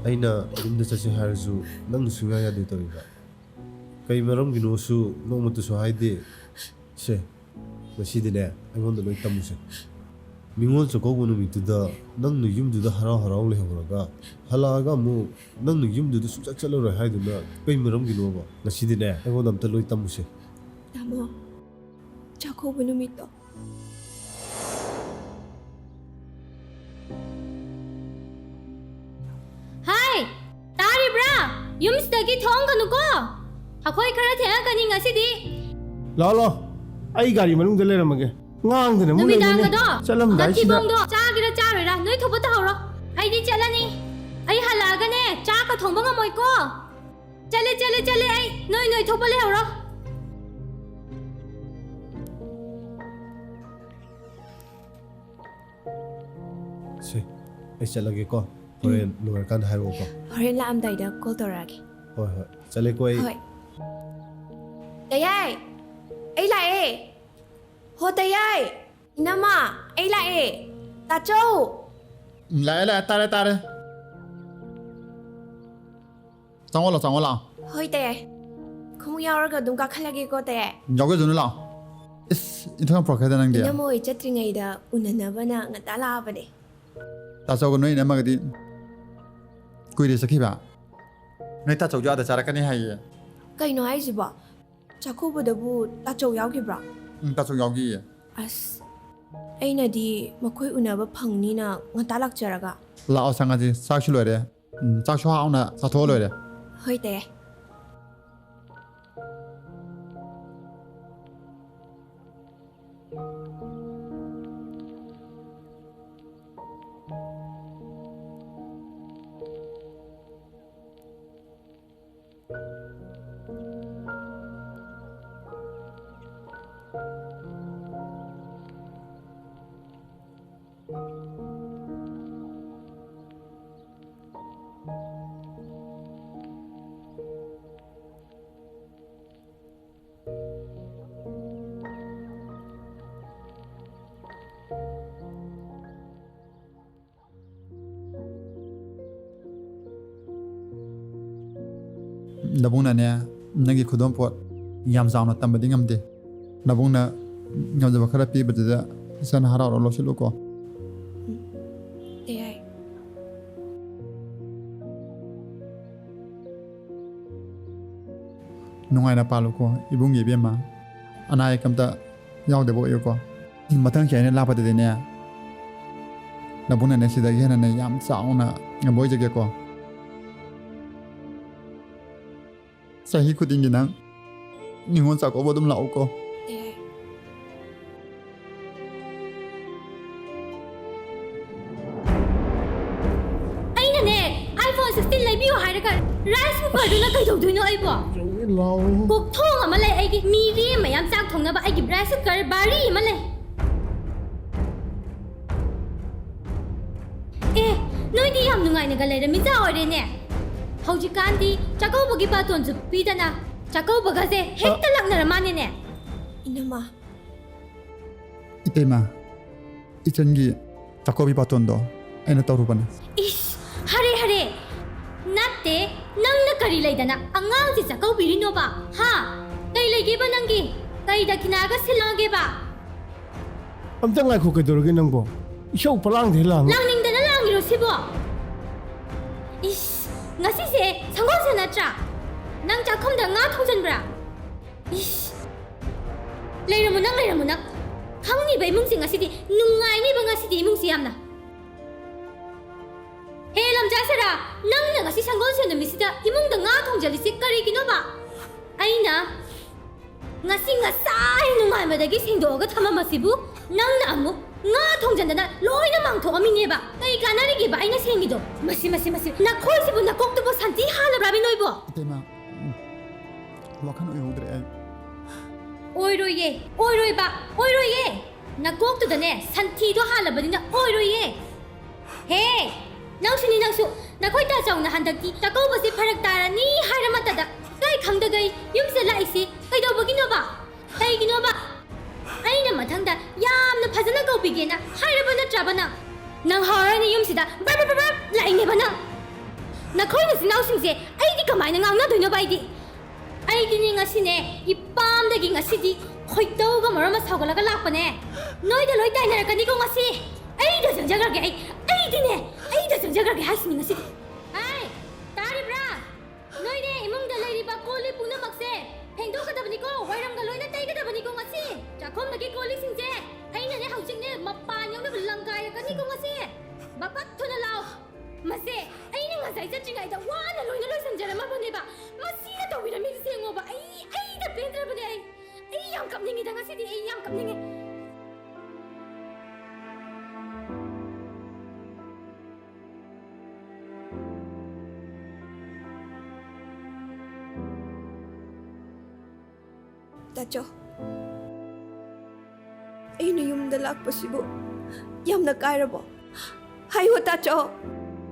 ꯑꯩꯅ ꯌꯨꯝꯗ ꯆꯠꯁꯦ ꯍꯥꯏꯔꯁꯨ ꯅꯪꯅ ꯁꯨꯡꯌꯥ ꯌꯥꯗꯦ ꯇꯧꯔꯤꯕ꯫ ꯀꯩ ꯃꯔꯝꯒꯤꯅꯣꯁꯨ ꯅꯣꯡꯃꯇꯁꯨ ꯍꯥꯏꯗꯦ꯫ ꯁꯦ, ꯉꯁꯤꯗꯤꯅꯦ, ꯑꯩꯉꯣꯟꯗ ꯂꯣꯏ ꯇꯝꯃꯨꯁꯦ꯫ ꯅꯤꯉꯣꯜ ꯆꯥꯛꯀꯧꯕ ꯅꯨꯃꯤꯠꯇꯨꯗ ꯅꯪꯅ ꯌꯨꯝꯗꯨꯗ ꯍꯔꯥꯎ ꯍꯔꯥꯎ ꯂꯩꯍꯧꯔꯒ, ꯍꯜꯂꯛꯑꯒ ꯑꯃꯨꯛ ꯅꯪꯅ ꯌꯨꯝꯗꯨꯗ ꯁꯨꯡꯆꯠ ꯆꯠꯂꯔꯣꯏ ꯍꯥꯏꯗꯨꯅ ꯀꯩ ꯃꯔꯝꯒꯤꯅꯣꯕ? ꯉꯁꯤꯗꯤꯅꯦ, ꯑꯩꯉꯣꯟꯗ ꯑꯝꯇ ꯂꯣꯏ ꯇꯝꯃꯨꯁꯦ꯫ ꯇꯥꯃꯣ, ꯆꯥꯛꯀꯧꯕ ꯅꯨꯃꯤꯠꯇꯣ꯫ ꯍꯥꯏ! ꯇꯥꯔꯤꯕ꯭ꯔꯥ? ꯌꯨꯝꯁꯤꯗꯒꯤ ꯊꯣꯛꯑꯝꯒꯅꯨꯀꯣ꯫ ꯑꯩꯈꯣꯏ ꯈꯔ ꯊꯦꯡꯉꯛꯀꯅꯤ ꯉꯁꯤꯗꯤ꯫ ꯂꯥꯛꯑꯣ, ꯂꯥꯛꯑꯣ, ꯑꯩ ꯒꯥꯔꯤ ꯃꯅꯨꯡꯗ ꯂꯩꯔꯝꯃꯒꯦ꯫ ꯉꯥꯡꯗꯅ ꯑꯃꯨꯛ ꯂꯩꯔꯦꯅꯦ꯫ ꯅꯨꯃꯤꯗꯥꯡꯒꯗꯣ ꯆꯠꯂꯝꯗꯥꯏꯁꯤꯗ꯫ ꯃꯊꯤꯕꯣꯡꯗꯣ ꯆꯥꯒꯦꯔꯥ ꯆꯥꯔꯣꯏꯔꯥ ꯅꯣꯏ ꯊꯣꯛꯄ ꯇꯧꯍꯧꯔꯣ꯫ ꯑꯩꯗꯤ ꯆꯠꯂꯅꯤ꯫ ꯑꯩ ꯍꯜꯂꯛꯑꯒꯅꯦ ꯆꯥꯛꯀ ꯊꯣꯡꯕ ꯉꯝꯃꯣꯏꯀꯣ꯫ ꯆꯠꯂꯦ, ꯆꯠꯂꯦ, ꯆꯠꯂꯦ꯫ ꯑꯩ ꯅꯣꯏ, ꯅꯣꯏ ꯊꯣꯛꯄ ꯂꯩꯍꯧꯔꯣ꯫ ꯁꯦ, ꯑꯩ ꯆꯠꯂꯒꯦꯀꯣ꯫ ꯍꯣꯔꯦꯟ ꯎꯝ꯫ ꯂꯣꯏꯔꯀꯥꯟꯗ ꯍꯥꯏꯔꯛꯑꯣꯀꯣ꯫ ꯍꯣꯔꯦꯟ ꯂꯥꯛꯑꯝꯗꯥꯏꯗ call ꯇꯧꯔꯛꯑꯒꯦ꯫ ꯍꯣꯏ, ꯍꯣꯏ꯫ ꯆꯠꯂꯦꯀꯣ ꯑꯩ꯫ ꯍꯣꯏ꯫ ꯇꯌꯥꯏ! ꯑꯩ ꯂꯥꯛꯑꯦ! ꯍꯣ, ꯇꯌꯥꯏ! ꯏꯅꯝꯃ, ꯑꯩ ꯂꯥꯛꯑꯦ! ꯇꯥꯆꯧ! ꯎꯝ, ꯂꯥꯛꯑꯦ, ꯂꯥꯛꯑꯦ, ꯇꯥꯔꯦ, ꯇꯥꯔꯦ꯫ ꯆꯪꯉꯣ ꯂꯥꯎ, ꯆꯪꯉꯣ ꯂꯥꯎ꯫ ꯍꯣꯏ, ꯇꯌꯥꯏ꯫ ꯈꯣꯡꯎꯞ ꯌꯥꯎꯔꯒ ꯑꯗꯨꯝ ꯀꯥꯈꯠꯂꯒꯦꯀꯣ, ꯇꯌꯥꯏ꯫ ꯌꯥꯎꯖꯖꯅꯨ ꯂꯥꯎ꯫ ꯏꯁ, ꯏꯟꯊꯣꯛ ꯌꯥꯝ ꯄꯨꯔꯛꯈ꯭ꯔꯦꯗ ꯅꯪꯗꯤ꯫ ꯏꯅꯝꯃ ꯍꯣꯏ ꯆꯠꯇ꯭ꯔꯤꯉꯩꯗ ꯎꯅꯅꯕꯅ ꯉꯟꯇꯥ ꯂꯥꯛꯑꯕꯅꯦ꯫ ꯇꯥꯆꯧꯒ ꯅꯣꯏ ꯏꯅꯝꯃꯒꯗꯤ ꯀꯨꯏꯔꯦ ꯆꯠꯈꯤꯕ꯫ ꯅꯣꯏ ꯇꯥꯆꯧꯁꯨ ꯑꯥꯗ ꯆꯥꯔꯛꯀꯅꯤ ꯍꯥꯏꯌꯦ꯫ ꯀꯩꯅꯣ ꯍꯥꯏꯁꯤꯕꯣ? ꯆꯥꯛꯀꯧꯕꯗꯕꯨ ꯇꯥꯆꯧ ꯌꯥꯎꯈꯤꯕ꯭ꯔꯣ? ꯎꯝ, ꯇꯥꯆꯧ ꯌꯥꯎꯈꯤꯌꯦ꯫ ꯑꯁ, ꯑꯩꯅꯗꯤ ꯃꯈꯣꯏ ꯎꯅꯕ ꯐꯪꯅꯤꯅ ꯉꯟꯇꯥ ꯂꯥꯛꯆꯔꯒ꯫ ꯂꯥꯛꯑꯣ ꯁꯪꯉꯁꯤ, ꯆꯥꯛꯁꯨ ꯂꯣꯏꯔꯦ꯫ ꯎꯝ, ꯆꯥꯛꯁꯨ ꯍꯥꯎꯅ ꯆꯥꯊꯣꯛꯑ ꯂꯣꯏꯔꯦ꯫ ꯍꯣꯏ, ꯇꯌꯥꯏ꯫ ꯅꯕꯨꯡꯅꯅꯦ, ꯅꯪꯒꯤ ꯈꯨꯗꯣꯜꯄꯣꯠ ꯌꯥꯝ ꯆꯥꯎꯅ ꯇꯝꯕꯗꯤ ꯉꯝꯗꯦ꯫ ꯅꯕꯨꯡꯅ ꯉꯝꯖꯕ ꯈꯔ ꯄꯤꯕꯗꯨꯗ ꯏꯆꯟ ꯍꯔꯥꯎꯔ ꯂꯧꯁꯤꯜꯂꯨꯀꯣ꯫ ꯎꯝ, ꯌꯥꯏ꯫ ꯅꯨꯡꯉꯥꯏꯅ ꯄꯥꯜꯂꯨꯀꯣ ꯏꯕꯨꯡꯒꯤ ꯏꯕꯦꯝꯃ꯫ ꯑꯅꯥ ꯑꯌꯦꯛ ꯑꯝꯇ ꯌꯥꯎꯗꯕ ꯑꯣꯏꯌꯨꯀꯣ꯫ ꯃꯊꯪ ꯆꯍꯤꯅ ꯂꯥꯛꯄꯗꯗꯤꯅꯦ, ꯅꯕꯨꯡꯅꯅꯦ ꯁꯤꯗꯒꯤ ꯍꯦꯟꯅꯅꯦ ꯌꯥꯝ ꯆꯥꯎꯅ ꯉꯝꯕ ꯑꯣꯏꯖꯒꯦꯀꯣ꯫ ꯆꯍꯤ ꯈꯨꯗꯤꯡꯒꯤ ꯅꯪ ꯅꯤꯉꯣꯜ ꯆꯥꯛꯀꯧꯕ ꯑꯗꯨꯝ ꯂꯥꯛꯎꯀꯣ꯫ ꯑꯦ꯫ ꯑꯩꯅꯅꯦ, iPhone sixteen ꯂꯩꯕꯤꯌꯨ ꯍꯥꯏꯔꯒ rice cooker ꯑꯗꯨꯅ ꯀꯩꯗꯧꯗꯣꯏꯅꯣ ꯑꯩꯕꯣ? ꯌꯧꯋꯦ ꯂꯥꯎ꯫ ꯀꯣꯛꯊꯣꯡ ꯑꯃ ꯂꯩ ꯑꯩꯒꯤ, ꯃꯤꯔꯦꯝ ꯃꯌꯥꯝ ꯆꯥꯛ ꯊꯣꯡꯅꯕ ꯑꯩꯒꯤ rice cooker ꯕꯥꯔꯤ ꯑꯃ ꯂꯩ꯫ ꯑꯦ, ꯅꯣꯏꯗꯤ ꯌꯥꯝ ꯅꯨꯡꯉꯥꯏꯅꯒ ꯂꯩꯔꯝꯃꯤꯖꯥ ꯑꯣꯏꯔꯦꯅꯦ꯫ ꯍꯧꯖꯤꯛꯀꯥꯟꯗꯤ ꯆꯥꯛꯀꯧꯕꯒꯤ ꯕꯥꯇꯣꯟꯁꯨ ꯄꯤꯗꯅ ꯆꯥꯛꯀꯧꯕꯒꯁꯦ ꯍꯦꯛꯇ ꯂꯥꯛꯅꯔ ꯃꯥꯅꯦꯅꯦ꯫ ꯏꯅꯝꯃ꯫ ꯏꯇꯩꯃ, ꯏꯆꯟꯒꯤ ꯆꯥꯛꯀꯧꯕꯤ ꯕꯥꯇꯣꯟꯗꯣ ꯑꯩꯅ ꯇꯧꯔꯨꯕꯅꯦ꯫ ꯏꯁ, ꯍꯔꯦ ꯍꯔꯦ꯫ ꯅꯠꯇꯦ, ꯅꯪꯅ ꯀꯔꯤ ꯂꯩꯗꯅ ꯑꯉꯥꯡꯁꯤ ꯆꯥꯛꯀꯧꯕꯤꯔꯤꯅꯣꯕ? ꯍꯥ? ꯀꯩ ꯂꯩꯒꯦꯕ ꯅꯪꯒꯤ? ꯀꯩ ꯗꯈꯤꯅꯥꯒ ꯁꯤꯜꯂꯛꯑꯒꯦꯕ? ꯑꯝꯇ ꯉꯥꯏꯈꯣ, ꯀꯩꯗꯧꯔꯒꯦ ꯅꯪꯕꯣ? ꯏꯁꯧ ꯄꯂꯥꯡꯗ ꯍꯦꯛ ꯂꯥꯡꯉꯤ꯫ ꯂꯥꯡꯅꯤꯡꯗꯅ ꯂꯥꯡꯉꯤꯔꯣ ꯁꯤꯕꯣ? ꯏꯁ, ꯉꯁꯤꯁꯦ ꯁꯪꯒꯣꯜꯁꯦ ꯅꯠꯇ꯭ꯔꯥ? ꯅꯪ ꯆꯥꯛꯈꯨꯝꯗ ꯉꯥ ꯊꯣꯡꯖꯟꯕ꯭ꯔꯥ? ꯏꯁ, ꯂꯩꯔꯝꯃꯨ ꯅꯪ, ꯂꯩꯔꯝꯃꯨ ꯅꯪ꯫ ꯈꯪꯅꯤꯕ ꯏꯃꯨꯡꯁꯦ ꯉꯁꯤꯗꯤ, ꯅꯨꯡꯉꯥꯏꯅꯤꯕ ꯉꯁꯤꯗꯤ ꯏꯃꯨꯡꯁꯦ ꯌꯥꯝꯅ꯫ ꯍꯦ ꯂꯝꯖꯥ ꯁꯦꯔꯥ, ꯅꯪꯅ ꯉꯁꯤ ꯁꯪꯒꯣꯜꯁꯦꯟ ꯅꯨꯃꯤꯠꯁꯤꯗ ꯏꯃꯨꯡꯗ ꯉꯥ ꯊꯣꯡꯖꯜꯂꯤꯁꯤ ꯀꯔꯤꯒꯤꯅꯣꯕ? ꯑꯩꯅ ꯉꯁꯤ ꯉꯁꯥꯏ ꯅꯨꯡꯉꯥꯟꯕꯗꯒꯤ ꯁꯦꯡꯗꯣꯛꯑꯒ ꯊꯝꯃꯝꯃꯁꯤꯕꯨ ꯅꯪꯅ ꯑꯃꯨꯛ ꯉꯥ ꯊꯣꯡꯖꯟꯗꯅ ꯂꯣꯏꯅ ꯃꯥꯡꯊꯣꯛꯑꯝꯃꯤꯅꯦꯕ꯫ ꯀꯩ ꯀꯥꯟꯅꯔꯤꯒꯦꯕ ꯑꯩꯅ ꯁꯦꯡꯉꯤꯗꯣ? ꯃꯁꯤ, ꯃꯁꯤ, ꯃꯁꯤ, ꯅꯈꯣꯏꯁꯤꯕꯨ ꯅꯀꯣꯛꯇꯨꯕꯨ ꯁꯟꯊꯤ ꯍꯥꯜꯂꯕ꯭ꯔꯥꯕꯤ ꯅꯣꯏꯕꯣ? ꯏꯇꯩꯃ, ꯎꯝ, ꯋꯥꯈꯜ ꯑꯣꯏꯍꯧꯗ꯭ꯔꯦ ꯑꯩ꯫ ꯑꯣꯏꯔꯣꯏꯌꯦ, ꯑꯣꯏꯔꯣꯏꯕ, ꯑꯣꯏꯔꯣꯏꯌꯦ꯫ ꯅꯀꯣꯛꯇꯨꯗꯅꯦ ꯁꯟꯊꯤꯗꯣ ꯍꯥꯜꯂꯕꯅꯤꯅ ꯑꯣꯏꯔꯣꯏꯌꯦ꯫ ꯍꯦ, ꯅꯪꯁꯨꯅꯤ ꯅꯪꯁꯨ꯫ ꯅꯈꯣꯏ ꯇꯥ ꯆꯥꯎꯅ ꯍꯟꯗꯛꯇꯤ ꯆꯥꯛꯀꯧꯕꯁꯦ ꯐꯔꯛ ꯇꯥꯔꯅꯤ ꯍꯥꯏꯔ ꯃꯇꯗ ꯀꯩ ꯈꯪꯗꯒꯩ ꯌꯨꯝꯁꯤꯗ ꯂꯥꯛꯏꯁꯤ ꯀꯩꯗꯧꯕꯒꯤꯅꯣꯕ? ꯀꯩꯒꯤꯅꯣꯕ? ꯑꯩꯅ ꯃꯊꯪꯗ ꯌꯥꯝꯅ ꯐꯖꯅ ꯀꯧꯕꯤꯒꯦꯅ ꯍꯥꯏꯔꯕ ꯅꯠꯇ꯭ꯔꯕ ꯅꯪ? ꯅꯪ ꯍꯧꯔꯅꯤ ꯌꯨꯝꯁꯤꯗ ꯕꯔ ꯕꯔ ꯕꯔ ꯕꯔ ꯂꯥꯛꯏꯅꯦꯕ ꯅꯪ꯫ ꯅꯈꯣꯏ ꯅꯆꯤꯟ ꯏꯅꯥꯎꯁꯤꯡꯁꯦ ꯑꯩꯗꯤ ꯀꯃꯥꯏꯅ ꯉꯥꯡꯅꯗꯣꯏꯅꯣꯕ ꯑꯩꯗꯤ? ꯑꯩꯗꯤꯅꯦ ꯉꯁꯤꯅꯦ ꯏꯄꯥꯝꯗꯒꯤ ꯉꯁꯤꯗꯤ ꯈꯣꯏꯗꯧꯒ ꯃꯔꯣꯝ ꯑꯃ ꯁꯥꯎꯒꯠꯂꯒ ꯂꯥꯛꯄꯅꯦ꯫ ꯅꯣꯏꯗ ꯂꯣꯏ ꯇꯥꯏꯅꯔꯛꯀꯅꯤꯀꯣ ꯉꯁꯤ꯫ ꯑꯩꯗ ꯆꯪꯖꯈ꯭ꯔꯒꯦ ꯑꯩ, ꯑꯩꯗꯤꯅꯦ, ꯑꯩꯗ ꯆꯪꯖꯈ꯭ꯔꯒꯦ ꯍꯥꯏꯁꯤꯅꯤ ꯉꯁꯤꯗꯤ꯫ ꯍꯥꯏ, ꯇꯥꯔꯤꯕ꯭ꯔꯥ? ꯅꯣꯏꯅꯦ ꯏꯃꯨꯡꯗ ꯂꯩꯔꯤꯕ ꯀꯣꯜ ꯂꯤꯛ ꯄꯨꯝꯅꯃꯛꯁꯦ ꯐꯦꯡꯗꯣꯛꯀꯗꯕꯅꯤꯀꯣ, ꯋꯥꯏꯔꯝꯒ ꯂꯣꯏꯅ ꯇꯩꯒꯗꯕꯅꯤꯀꯣ ꯉꯁꯤ꯫ ꯆꯥꯛꯈꯨꯝꯗꯒꯤ ꯀꯣꯜ ꯂꯤꯛꯁꯤꯡꯁꯦ ꯑꯩꯅꯅꯦ ꯍꯧꯖꯤꯛꯅꯦ ꯃꯄꯥꯟ ꯌꯧꯅꯕ ꯂꯪꯒꯥꯏꯔꯛꯀꯅꯤꯀꯣ ꯉꯁꯤ꯫ ꯕꯄꯠ ꯊꯨꯅ ꯂꯥꯛꯑꯣ꯫ ꯃꯁꯦ ꯑꯩꯅ ꯉꯁꯥꯏ ꯆꯠꯇ꯭ꯔꯤꯉꯩꯗ ꯋꯥꯅ ꯂꯣꯏꯅ ꯂꯣꯏꯁꯤꯟꯖꯔꯝꯃꯕꯅꯦꯕ꯫ ꯃꯁꯤꯅ ꯇꯧꯕꯤꯔꯝꯃꯤꯁꯦ ꯌꯦꯡꯉꯣꯕ꯫ ꯑꯩ, ꯑꯩꯗ ꯄꯦꯟꯗ꯭ꯔꯕꯅꯦ ꯑꯩ꯫ ꯑꯩ ꯌꯥꯝ ꯀꯞꯅꯤꯡꯉꯤꯗ ꯉꯁꯤꯗꯤ, ꯑꯩ ꯌꯥꯝ ꯀꯞꯅꯤꯡꯉꯦ꯫ ꯇꯥꯆꯧ, ꯑꯩꯅ ꯌꯨꯝꯗ ꯂꯥꯛꯄꯁꯤꯕꯨ ꯌꯥꯝꯅ ꯀꯥꯏꯔꯕꯣ? ꯍꯥꯏꯌꯣ ꯇꯥꯆꯧ,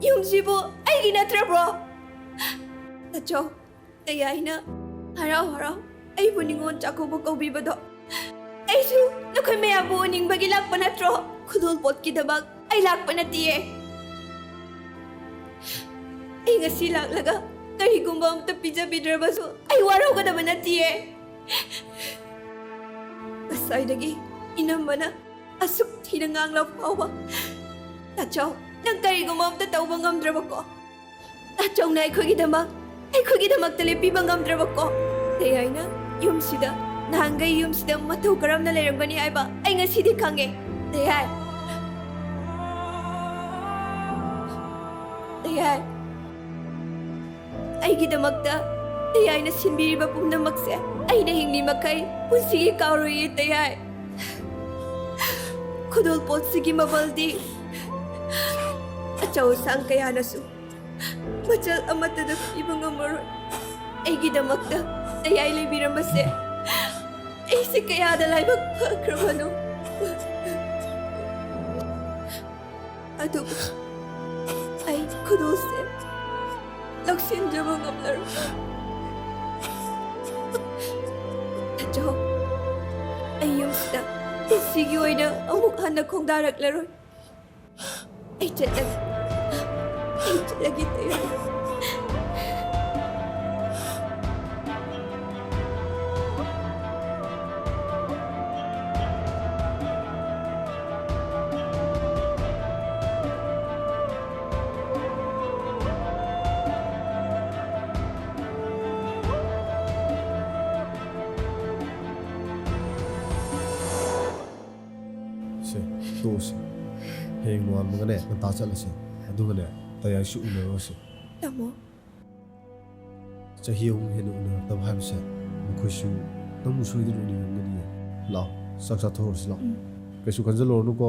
ꯌꯨꯝꯁꯤꯕꯨ ꯑꯩꯒꯤ ꯅꯠꯇ꯭ꯔꯕ꯭ꯔꯣ? ꯇꯥꯆꯧ, ꯇꯌꯥꯏꯅ ꯍꯔꯥꯎ ꯍꯔꯥꯎ ꯑꯩꯕꯨ ꯅꯤꯉꯣꯜ ꯆꯥꯛꯀꯧꯕ ꯀꯧꯕꯤꯕꯗꯣ ꯑꯩꯁꯨ ꯅꯈꯣꯏ ꯃꯌꯥꯝꯕꯨ ꯎꯅꯤꯡꯕꯒꯤ ꯂꯥꯛꯄ ꯅꯠꯇ꯭ꯔꯣ? ꯈꯨꯗꯣꯜꯄꯣꯠꯀꯤꯗꯃꯛ ꯑꯩ ꯂꯥꯛꯄ ꯅꯠꯇꯤꯌꯦ꯫ ꯑꯩ ꯉꯁꯤ ꯂꯥꯛꯂꯒ ꯀꯔꯤꯒꯨꯝꯕ ꯑꯝꯇ ꯄꯤꯖꯕꯤꯗ꯭ꯔꯕꯁꯨ ꯑꯩ ꯋꯥꯔꯧꯒꯗꯕ ꯅꯠꯇꯤꯌꯦ꯫ ꯉꯁꯥꯏꯗꯒꯤ ꯏꯅꯝꯃꯅ ꯑꯁꯨꯛ ꯊꯤꯅ ꯉꯥꯡꯂ ꯐꯥꯎꯕ ꯇꯥꯆꯧ, ꯅꯪ ꯀꯔꯤꯒꯨꯝꯕ ꯑꯝꯇ ꯇꯧꯕ ꯉꯝꯗ꯭ꯔꯕꯀꯣ? ꯇꯥꯆꯧꯅ ꯑꯩꯈꯣꯏꯒꯤꯗꯃꯛ, ꯑꯩꯈꯣꯏꯒꯤꯗꯃꯛꯇ ꯂꯦꯞꯄꯤꯕ ꯉꯝꯗ꯭ꯔꯕꯀꯣ? ꯇꯌꯥꯏꯅ ꯌꯨꯝꯁꯤꯗ, ꯅꯍꯥꯟꯈꯩ ꯌꯨꯝꯁꯤꯗ ꯃꯇꯧ ꯀꯔꯝꯅ ꯂꯩꯔꯝꯒꯅꯤ ꯍꯥꯏꯕ ꯑꯩ ꯉꯁꯤꯗꯤ ꯈꯪꯉꯦ꯫ ꯇꯌꯥꯏ, ꯇꯌꯥꯏ, ꯑꯩꯒꯤꯗꯃꯛꯇ ꯇꯌꯥꯏꯅ ꯁꯤꯟꯕꯤꯔꯤꯕ ꯄꯨꯝꯅꯃꯛꯁꯦ ꯑꯩꯅ ꯍꯤꯡꯂꯤ ꯃꯈꯩ ꯄꯨꯟꯁꯤꯒꯤ ꯀꯥꯎꯔꯣꯏꯌꯦ ꯇꯌꯥꯏ꯫ ꯈꯨꯗꯣꯜꯄꯣꯠꯁꯤꯒꯤ ꯃꯃꯜꯗꯤ ꯑꯆꯧ ꯑꯁꯥꯡ ꯀꯌꯥꯅꯁꯨ ꯃꯆꯜ ꯑꯃꯠꯇꯗ ꯄꯤꯕ ꯉꯝꯃꯔꯣꯏ꯫ ꯑꯩꯒꯤꯗꯃꯛꯇ ꯇꯌꯥꯏ ꯂꯩꯕꯤꯔꯝꯕꯁꯦ ꯑꯩꯁꯦ ꯀꯌꯥꯗ ꯂꯥꯏꯕꯛ ꯐꯈ꯭ꯔꯕꯅꯣ꯫ ꯑꯗꯨꯕꯨ ꯑꯩ ꯈꯨꯗꯣꯜꯁꯦ ꯂꯧꯁꯤꯟꯖꯕ ꯉꯝꯂꯔꯣꯏ꯫ ꯇꯥꯆꯧ, ꯑꯩ ꯌꯨꯝꯁꯤꯗ ꯄꯨꯟꯁꯤꯒꯤ ꯑꯣꯏꯅ ꯑꯃꯨꯛ ꯍꯟꯅ ꯈꯣꯡꯗꯥꯔꯛꯂꯔꯣꯏ꯫ ꯑꯩ ꯆꯠꯂꯒꯦ꯫ ꯑꯩ ꯆꯠꯂꯒꯦ ꯇꯌꯥꯏ꯫ ꯁꯦ, ꯇꯣꯛꯑꯁꯤ꯫ ꯍꯌꯦꯡ ꯅꯣꯡꯉꯥꯟꯕꯒꯅꯦ ꯉꯟꯇꯥ ꯆꯠꯂꯁꯦ꯫ ꯑꯗꯨꯒꯅꯦ ꯇꯌꯥꯏꯁꯨ ꯎꯅꯔꯨꯔꯁꯦ꯫ ꯇꯥꯃꯣ꯫ ꯆꯍꯤ ꯑꯍꯨꯝ ꯍꯦꯟꯅ ꯎꯅꯔꯛꯇꯕ ꯍꯥꯏꯕꯁꯦ ꯃꯈꯣꯏꯁꯨ ꯅꯪꯕꯨ ꯁꯣꯏꯗꯅ ꯎꯅꯤꯡꯉꯝꯒꯅꯤꯌꯦ꯫ ꯂꯥꯛꯑꯣ, ꯆꯥꯛ ꯆꯥꯊꯣꯛꯎꯔꯁꯤ ꯂꯥꯛꯑꯣ꯫ ꯎꯝ꯫ ꯀꯩꯁꯨ ꯈꯟꯖꯜꯂꯨꯔꯅꯨꯀꯣ꯫